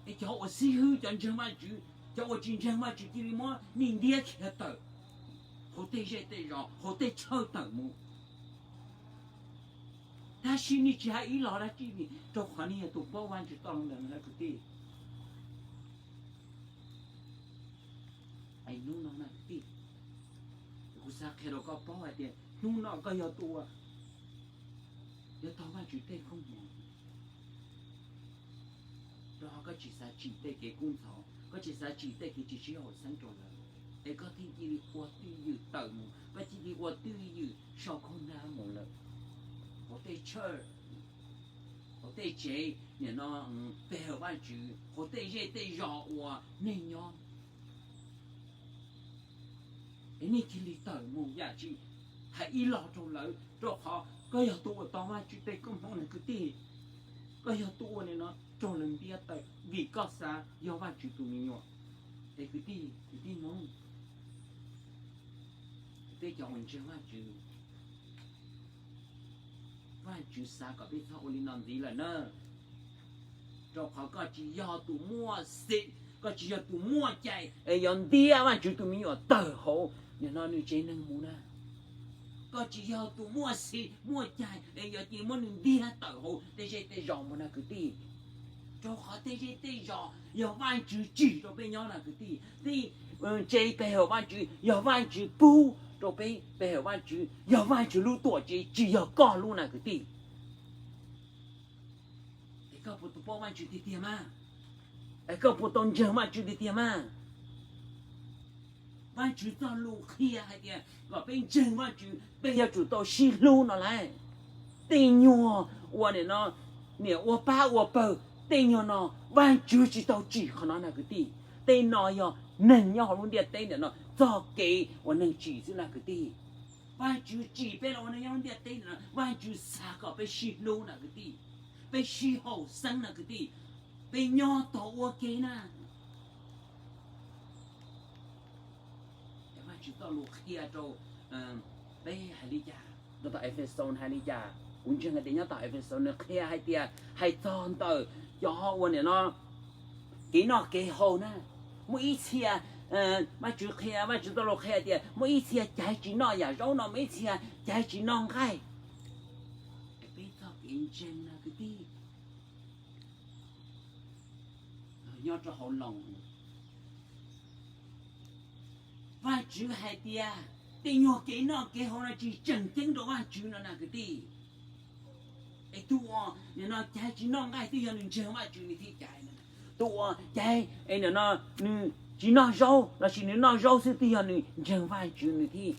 Es cov uas xib hwb, cov ntseeg Vajtswv, cov uas tsis ntseeg Vajtswv cia li muab nej ntiab khiav tawm hauv tej zej tej zos, hauv tej church tawm mus. Tab sis nej tsis hais ib los dab tsi li, rau qhov nej yog tus paub Vajtswv txoj lus ntawm no na kwv tij. Es hnub no na kwv tij, kuv xav qhia rau koj paub hais tias hnub no koj yog tus uas yuav tau Vajtswv tej koob hmoov, rau qhov koj tsis xav tsim tej kev kub ntxhov, koj tsis xav tsim tej kev tsis sib haum xeeb rau lawv, es koj thiaj cia li ua twj ywm tawm mus, koj cia li ua twj ywm sau khaub ncaws mus lawm hauv tej church, hauv tej tsev nim no pe hawm Vajtswv, hauv tej zej tej zos uas nej nyob. Es nej cia li tawm mus yam tsis hais ib los rau lawv, rau qhov koj yog tus uas tau Vajtswv tej koob hmoov na kwv tij. Koj yog tus uas nim no raug lawv ntiab tawm vim koj xav yog Vajtswv tus me nyuam. Es kwv tij, kwv tij Hmoob, peb cov uas ntseeg Vajtswv, Vajtswv xav kom peb txhob ua li no ntxiv lawm na. Rau qhov koj tsis yog tus muaj xim, koj tsis yog tus muaj cai es yuav ntiab Vajtswv tus me nyuam tawm hauv nim no nws tsev neeg mus na. Koj tsis yog tus muaj xim muaj cai es yuav cia muab nws ntiab tawm hauv tej zej tej zos mus na kwv tij. Rau qhov tej zej tej zos yog Vajtswv tsim rau peb nyob na kwv tij. Tej tsev pe hawm Vajtswv yog Vajtswv pub rau peb pe hawm Vajtswv, yog Vajtswv lub tuam tsev, tsis yog koj lub na kwv tij. Es koj puas tau paub Vajtswv tiag tiag mas? Es koj puas tau ntseeg Vajtswv tiag tiag mas? Vajtswv txoj lus qhia hais tias kom peb ntseeg Vajtswv, peb yuav tsum tau sib hlub no lauj. Tej nyuag uas nim no niam ua pab ua pawg, tej nyuag no Vajtswv tsis tau tsim qhov no na kwv tij. Tej no yog neeg nyob hauv lub ntiaj teb ntawm no txoj kev uas neeg tsim xwb na kwv tij. Vajtswv tsim peb los ua neeg nyob lub ntiaj teb ntawm no, Vajtswv xav kom peb sib hlub na kwv tij, peb sib haum xeeb na kwv tij, peb nyob tau ua ke na. Vajtswv txoj lus qhia rau peb hais li cas, rau tom Efexus hais li cas? Kuv ntseeg hais tias nyob tom Efexus nws qhia hais tias, hais txog ntawm cov uas nim no kev noj kev haus na, muaj ib txhia, Vajtswv qhia, Vajtswv txoj lus qhia tias muaj ib txhia caiv tsis noj yam zaub no, muaj ib txhia caiv tsis noj nqaij. Peb txoj kev ntseeg na kwv tij, nyob rau hauv Loos, Vajtswv hais tias tej nyuag kev noj kev haus no tsis tseem ceeb rau Vajtswv no na kwv tij. Es tus uas nim no caiv tsis noj nqaij twb yog nws ntseeg Vajtswv nws thiaj caiv no. Tus uas caiv es nim no nws tsis noj zaub lossis nws noj zaub xwb twb yog nws ntseeg Vajtswv nws thiaj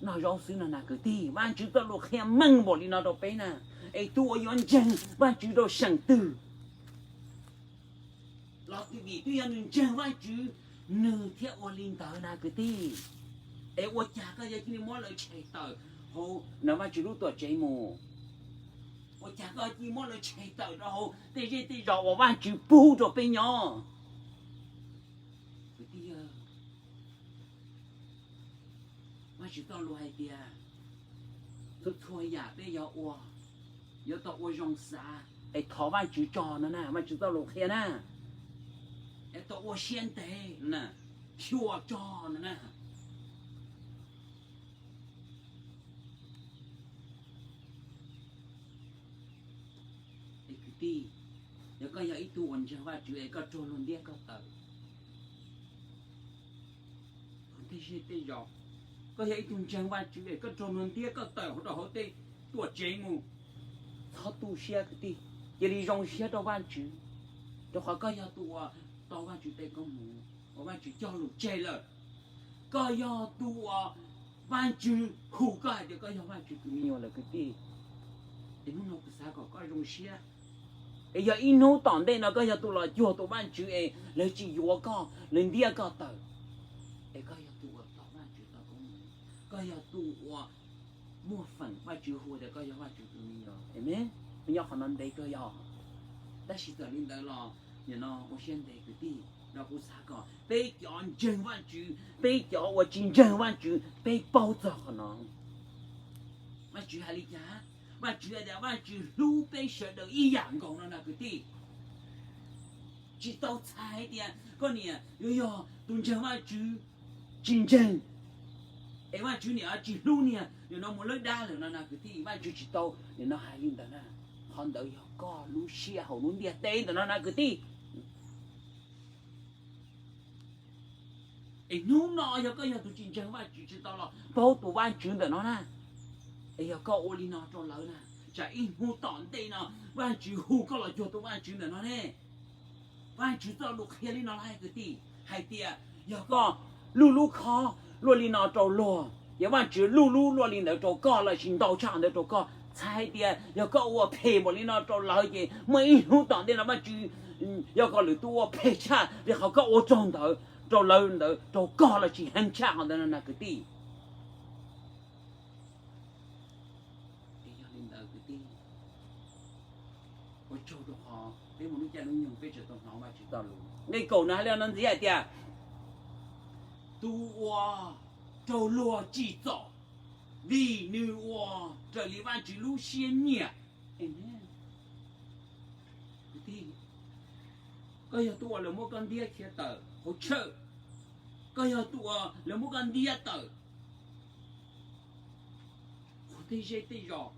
noj zaub xwb no na kwv tij. Vajtswv txoj lus qhia meej npaum li no rau peb na. Es tus uas yuav ntseeg Vajtswv rau seem twg los twb vim twb yog nws ntseeg Vajtswv nws thiaj ua li ntawd na kwv tij. Es ua cas koj yuav cia li muab lawv tshem tawm hauv no Vajtswv lub tuam tsev mus? Ua cas koj cia li muab lawv tshem tawm rau hauv tej zej tej zos uas Vajtswv pub rau peb nyob? Kwv tij, Vajtswv txoj lus hais tias txhua txhua yam peb yuav ua, yuav tau ua zoo xav es thov Vajtswv tso no na, Vajtswv txoj lus qhia na, es tau ua siab ntev no na, xyuas tso no na. Es kwv tij, yog koj yog ib tug uas ntseeg Vajtswv es koj raug luag ntiab koj tawm, tej zej tej zos, koj yog ib tug ntseeg Vajtswv es koj raug luag ntiab koj tawm rau hauv tej tuam tsev mus, txhob tu siab kwv tij, cia li zoo siab rau Vajtswv, rau qhov koj yog tus uas tau Vajtswv tes koob hmoov uas Vajtswv cog lus tseg lawm. Koj yog tus uas Vajtswv hu koj hais tias koj yog Vajtswv tus me nyuam lawm kwv tij. Es hnub no kuv xav kom koj zoo siab, es yog ib hnub tom ntej no koj yog tus los cuag tus Vajtswv es lawv tsis yuav koj, lawv ntiab koj tawm, es koj yog tus uas tau Vajtswv tau koob hmoov, koj yog tus uas muaj feem Vajtswv hu tias koj yog Vajtswv tus me nyuam. Amen. Nyob qhov no ntev kawg yog, tab sis txawm li ntawd los nim no ua siab ntev kwv tij, no kuv xav kom peb cov ntseeg Vajtswv, peb cov uas tsis ntseeg Vajtswv, peb paub txog qhov no. Vajtswv hais li cas? Vajtswv hais tias Vajtswv hlub peb sawv daws ib yam nkaus no na kwv tij. Tsis tau txhais hais tias koj niam yuav yog tus ntseeg Vajtswv, tsis ntseeg, es Vajtswv niam tsis hlub niag nim no mus lawb dab lawm no na kwv tij. Vajtswv tsis tau nim no hais li ntawd na. Qhov ntawd yog koj lub siab hauv lub ntiaj teb ntawm no na kwv tij. Es hnub no yog koj yog tus tsis ntseeg Vajtswv tsis tau los paub tus Vajtswv ntawm no na, es yog koj ua li no rau lawv na, tsam ib hnub tom ntej no Vajtswv hu koj los cuag tus Vajtswv ntawm no ne. Vajtswv txoj lus qhia li no lawm kwv tij, hais tias yog koj luj lub khob luaj li no rau luag, ces Vajtswv luj lub luaj li ntawd rau koj lossis ntau tshaj qhov ntawd rau koj. Txhais hais tias yog koj ua phem npaum li no rau lawv ces muaj ib hnub tom ntej no Vajtswv yog koj lwm tus ua phem tshaj li qhov koj ua raug ntawd rau lawv ntawd rau koj lossis heev tshaj qhov ntawd no na kwv tij. Es yog li ntawd kwv tij, ua tsaug rau qhov peb mus lub caij lub nyoog peb tseem tau hnov Vajtswv txoj lus. Nqe kaum no hais li no ntxiv hais tias, tus uas raug luag tsim txom vim nws ua raws li Vajtswv lub siab nyiam. Amen. Kwv tij, koj yog tus uas lawv muab koj ntiab khiav tawm hauv church, koj yog tus uas lawv muab koj ntiab tawm hauv tej zej tej zos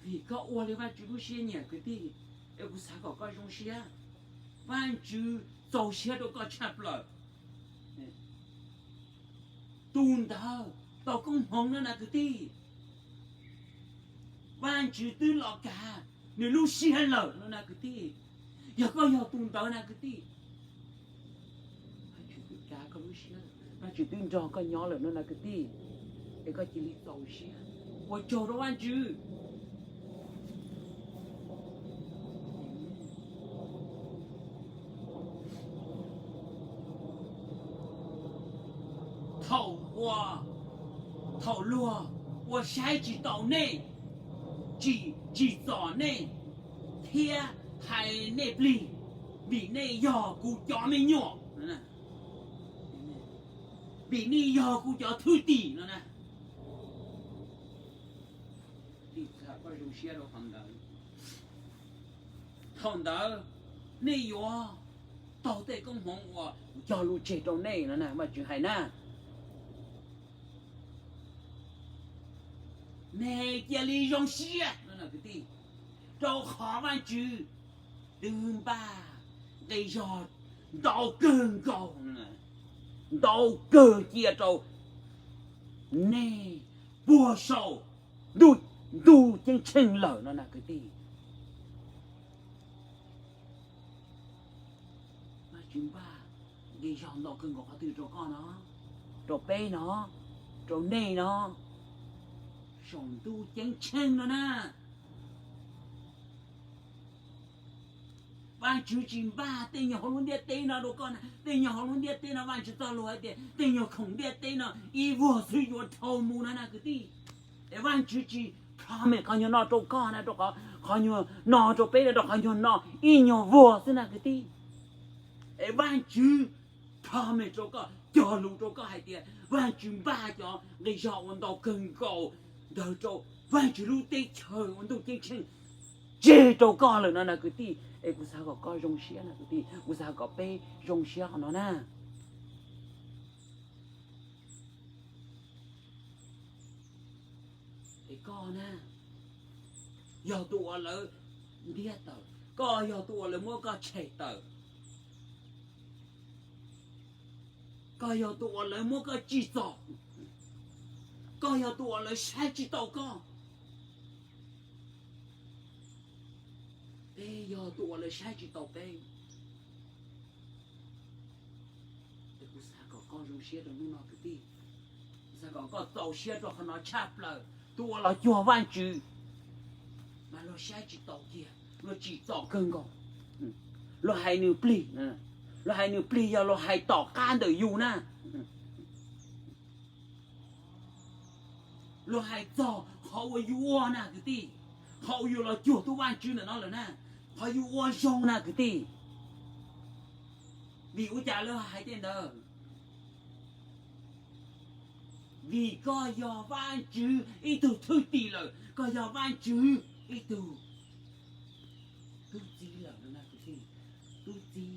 vim koj ua li Vajtswv lub siab nyiam kwv tij, es kuv xav kom koj zoo siab. Vajtswv txaus siab rau koj tshaj plaws. Tus ntawd tau koob hmoov no na kwv tij. Vajtswv twb los kav nws lub siab lawm no na kwv tij. Yog koj yog tus ntawd na kwv tij, Vajtswv twb kav koj lub siab, Vajtswv twb nrog koj nyob lawm no na kwv tij. Es koj cia li txaus siab, ua tsaug rau Vajtswv. Thaum ua, thaum luag ua saib tsis taus nej, tsis, tsis txom nej, thiab hais nej plig, vim nej yog kuv cov me nyuam, vim nej yog kuv cov thwj tim no na. Thaum ntawd nej yuav tau tej koob hmoov uas kuv cog lus tseg rau nej no na, Vajtswv hais na. Nej cia li zoo siab no na kwv tij, rau qhov Vajtswv twb npaj nqi zog ntau kawg nkaus, ntau kawg cia rau nej puag saum ntuj, ntuj ceeb tsheej lawm no na kwv tij. Vajtswv npaj nqi zog ntau kawg nkaus qhov twg rau koj no, rau peb no, rau nej no, saum ntuj ceeb tsheej no na. Vajtswv tsis npaj tej nyuag hauv lub ntiaj teb no rau koj na. Tej nyuag hauv lub ntiaj teb no Vajtswv txoj lus hais tias tej nyuag khoom ntiaj teb no ib vuag xwb yuav dhau mus no na kwv tij. Es Vajtswv tsis promise qhov nyuag no rau koj na, rau qhov, qhov nyuag no rau peb na, rau qhov nyuag no ib nyuag vuag xwb na kwv tij. Es Vajtswv promise rau koj, cog lus rau koj hais tias Vajtswv npaj cov nqi zog ua ntau kawg nkaus ntawd rau Vajtswv lub teb chaws ua ntuj ceeb tsheej tseg rau koj lawm no na kwv tij. Es kuv xav kom koj zoo siab na kwv tij, kuv xav kom peb zoo siab qhov no na. Es koj na, yog tus uas lawv ntiab tawm, koj yog tus uas lawv muab koj tshem tawm, koj yog tus uas lawv muab koj tsim txom, koj yog tus uas lawv saib tsis taus koj. Peb yog tus uas lawv saib tsis taus peb. Es kuv xav kom koj zoo siab rau hnub no kwv tij. Kuv xav kom koj txaus siab rau qhov no tshaj plaws. Tus uas los cuag Vajtswv mas luag saib tsis taus kiag, luag tsim txom kawg nkaus. Luag hais nws plig, luag hais nws plig yog luag hais tom qab ntawm yus na. Luag hais txog qhov uas yus ua na kwv tij, qhov uas yus los cuag tus Vajtswv ntawm no lawm na, qhov yus ua zoo na kwv tij. Vim ua cas lawv hais tej ntawd? Vim koj yog Vajtswv ib tug thwj tim lawm, koj yog Vajtswv ib tug tub txib lawm no na kwv tij. Tub txib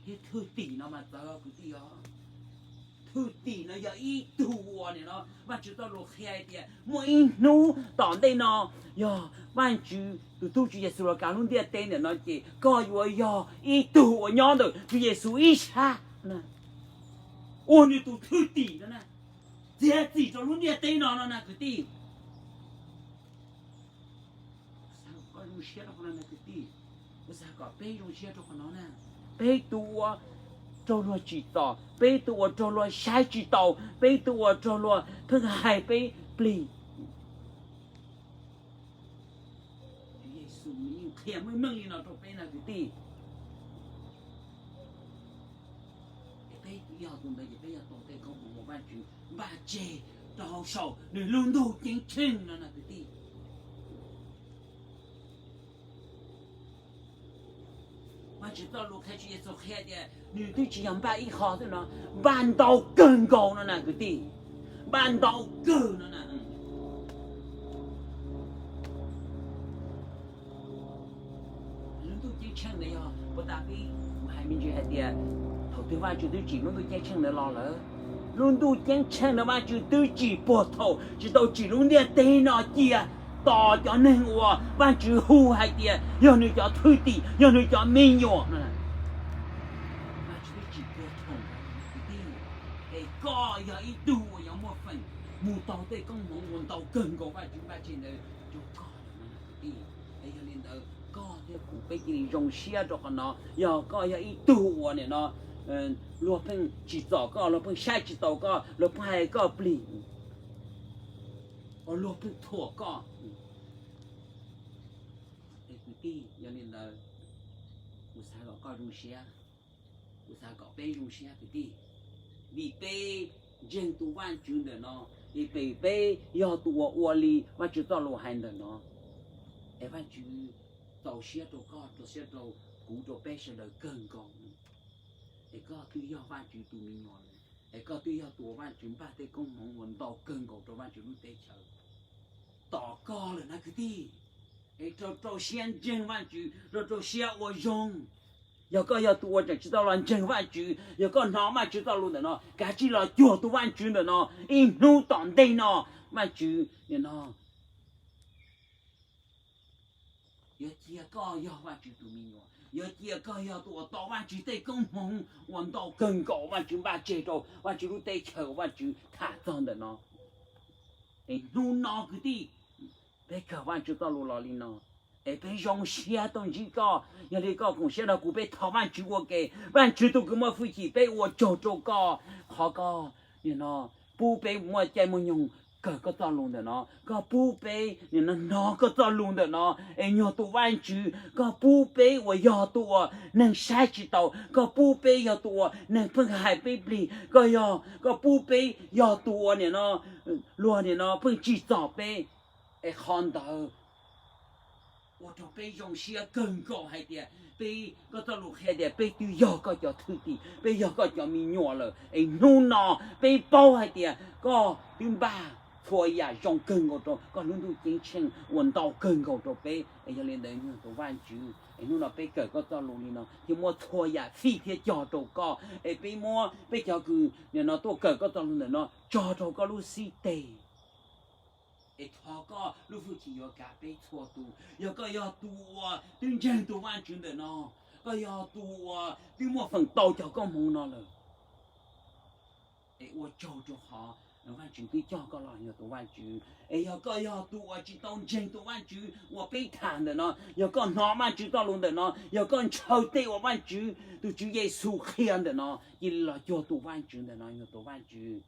thiab thwj tim no mas txawv kwv tij os. Thwj tim no yog ib tug uas nim no Vajtswv txoj lus qhia hais tias muaj ib hnub tom ntej no yog Vajtswv tus tub Tswv Yexus los kav lub ntiaj teb ntawm no ces koj yuav yog ib tug uas nyob ntawm Tswv Yexus ib sab, ua nws tus thwj tim no na, txiav txim rau lub ntiaj teb no no na kwv tij. Koj zoo siab rau qhov no na kwv tij. Kuv xav kom peb zoo siab rau qhov no na. Peb tus uas raug luag tsim txom, peb tus uas raug luag saib tsis taus, peb tus uas raug luag pheej hais peb plig. Tswv Yexus nws yeej qhia meej meej li no rau peb na kwv tij. Es peb yog tus ntawd ces peb yuav tau tej koob hmoov uas Vajtswv npaj tseg rau hauv saum nws lub ntuj ceeb tsheej no na kwv tij. Vajtswv txoj lus qhia, Tswv Yexus qhia tias nws twb tsis yog npaj ib qho xwb no, npaj ntau kawg nkaus no na kwv tij. Npaj ntau kawg no na. Lub ntuj ceeb tsheej ntawd yog puag ta pib kuv hais me ntsis hais tias thaum twg Vajtswv twb tsim lub ntuj ceeb tsheej ntawd los lawm. Lub ntuj ceeb tsheej ntawd Vajtswv twb tsim puag thaum tsis tau tsim lub ntiaj teb no cia, tos cov neeg uas Vajtswv hu hais tias yog nws cov thwj tim, yog nws cov me nyuam no. Vajtswv twb tsim puag thaum ntawd kwv tij. Es koj yog ib tug uas yuav muaj feem mus tau tej koob hmoov uas ntau kawg nkaus Vajtswv npaj tseg ntawd rau koj lawm no na kwv tij. Es yog li ntawd koj thiab kuv peb cia li zoo siab rau qhov no. Yog koj yog ib tug uas nim no luag pheej tsim txom koj, luag pheej saib tsis taus koj, luag pheej hais koj plig, luag pheej thuam koj, es kwv tij, yog li ntawd kuv xav kom koj zoo siab, kuv xav kom peb zoo siab kwv tij. Vim peb ntseeg tus Vajtswv ntawm no, es peb, peb yog tus uas ua li Vajtswv txoj lus hais ntawm no, es Vajtswv txaus siab rau koj, txaus siab rau kuv, rau peb sawv daws kawg nkaus. Es koj twb yog Vajtswv tus me nyuam lawm, es koj twb yog tus uas Vajtswv npaj tej koob hmoov uas ntau kawg nkaus rau Vajtswv lub teb chaws. Tom koj lawm na kwv tij. Es rau rau siab ntseeg Vajtswv, rau rau siab ua zoo. Yog koj yog tus uas tseem tsis tau los ntseeg Vajtswv, yog koj hnov Vajtswv txoj lus ntawm no, kav tsij los cuag tus Vajtswv ntawm no. Ib hnub tom ntej no Vajtswv nim no yuav cia koj yog Vajtswv tus me nyuam, yuav cia koj yog tus uas tau Vajtswv tej koob hmoov uas ntau kawg nkaus Vajtswv npaj tseg rau Vajtswv lub teb chaws uas Vajtswv tham txog ntawm no. Es hnub no kwv tij, peb kawm Vajtswv txoj lus los li no, es peb zoo siab tuaj ntsib koj. Yog li koj koom siab nrog kuv peb thov Vajtswv ua ke. Vajtswv tus kws muaj hwj chim, peb ua tsaug rau koj qhov koj nim no pub peb muaj caij muaj nyoog kawm koj txoj lus ntawm no, koj pub peb nim no hnov koj txoj lus ntawm no. Es nyuag tus Vajtswv, koj pub peb uas yog tus uas neeg saib tsis taus, koj pub peb yog tus uas neeg pheej hais peb plig, koj yog, koj pub peb yog tus uas nim no luag nim no pheej tsim txom peb. Es qhov ntawd ua rau peb zoo siab kawg nkaus hais tias peb, koj txoj lus qhia tias peb twb yog koj cov thwj tim, peb yog koj cov me nyuam lawm. Es hnub no peb paub hais tias koj twb npaj txhua yam zoo kawg nkaus rau koj lub ntuj ceeb tsheej uas ntau kawg nkaus rau peb. Es yog li ntawd nyuag tus Vajtswv, es hnub no peb kawm koj txoj lus li no thiab muab txhua yam fij thiab cog rau koj. Es peb muab peb cov kws nim no tuaj kawm koj txoj lus ntawm no tso rau koj lub xib teg. Es thov koj lub hwj chim yuav kav peb txhua tus. Yog koj yog tus uas twb ntseeg tus Vajtswv ntawm no, koj yog tus uas twb muaj feem tau cov koob hmoov no lawm, es ua tsaug rau qhov Vajtswv twb coj koj los yog tus Vajtswv. Es yog koj yog tus uas tsis tau ntseeg tus Vajtswv uas peb tham ntawm no, yog koj hnov Vajtswv txoj lus ntawm no, yog koj ntshaw tej uas Vajtswv, tus Tswv Yexus qhia ntawm no, cia li los cuag tus Vajtswv ntawm no yog tus Vajtswv.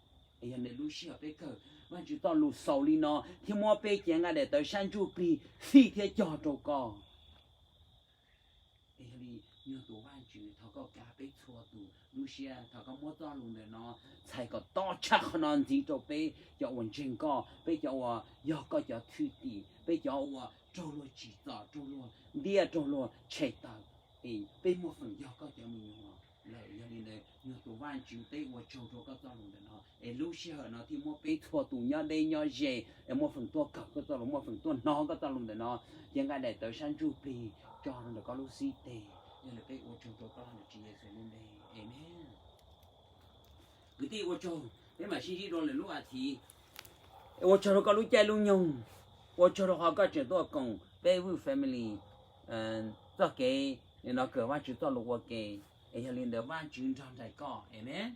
Es yog li lub sij hawm peb kawm Vajtswv txoj lus xaus li no thiab muab peb cev nqaij daim tawv sab ntsuj plig fij thiab cog rau koj. Es yog li nyuag tus Vajtswv, thov koj kav peb txhua tus lub siab, thov koj muab txoj lus ntawm no txhais kom tob tshaj qhov no ntxiv rau peb cov uas ntseeg koj, peb cov uas yog koj cov thwj tim, peb cov uas raug luag tsim txom, raug luag ntiab, raug luag tshem tawm. Es peb muaj feem yog koj cov me nyuam lawm. Yog li ntawd nyuag tus Vajtswv, peb ua tsaug rau koj txoj lus ntawm no, es lub sij hawm no thiaj muab peb txhua tus nyob deb nyob ze es muaj feem tuaj kawm koj txoj lus, muaj feem tuaj hnov koj txoj lus ntawm no, cev nqaij daim tawv sab ntsuj plig tso rau ntawm koj lub xib teg. Yog li peb ua tsaug rau koj ntawm Tswv Yexus lub npe, amees. Kwv tij ua tsaug, peb mam sib ntsib dua lwm lub a thiv. Ua tsaug rau koj lub caij lub nyoog, ua tsaug rau qhov koj tseem tuaj koom peb Vwj family txoj kev nim no kawm Vajtswv txoj lus ua ke. Es yog li ntawd Vajtswv nrog nraim koj, amees.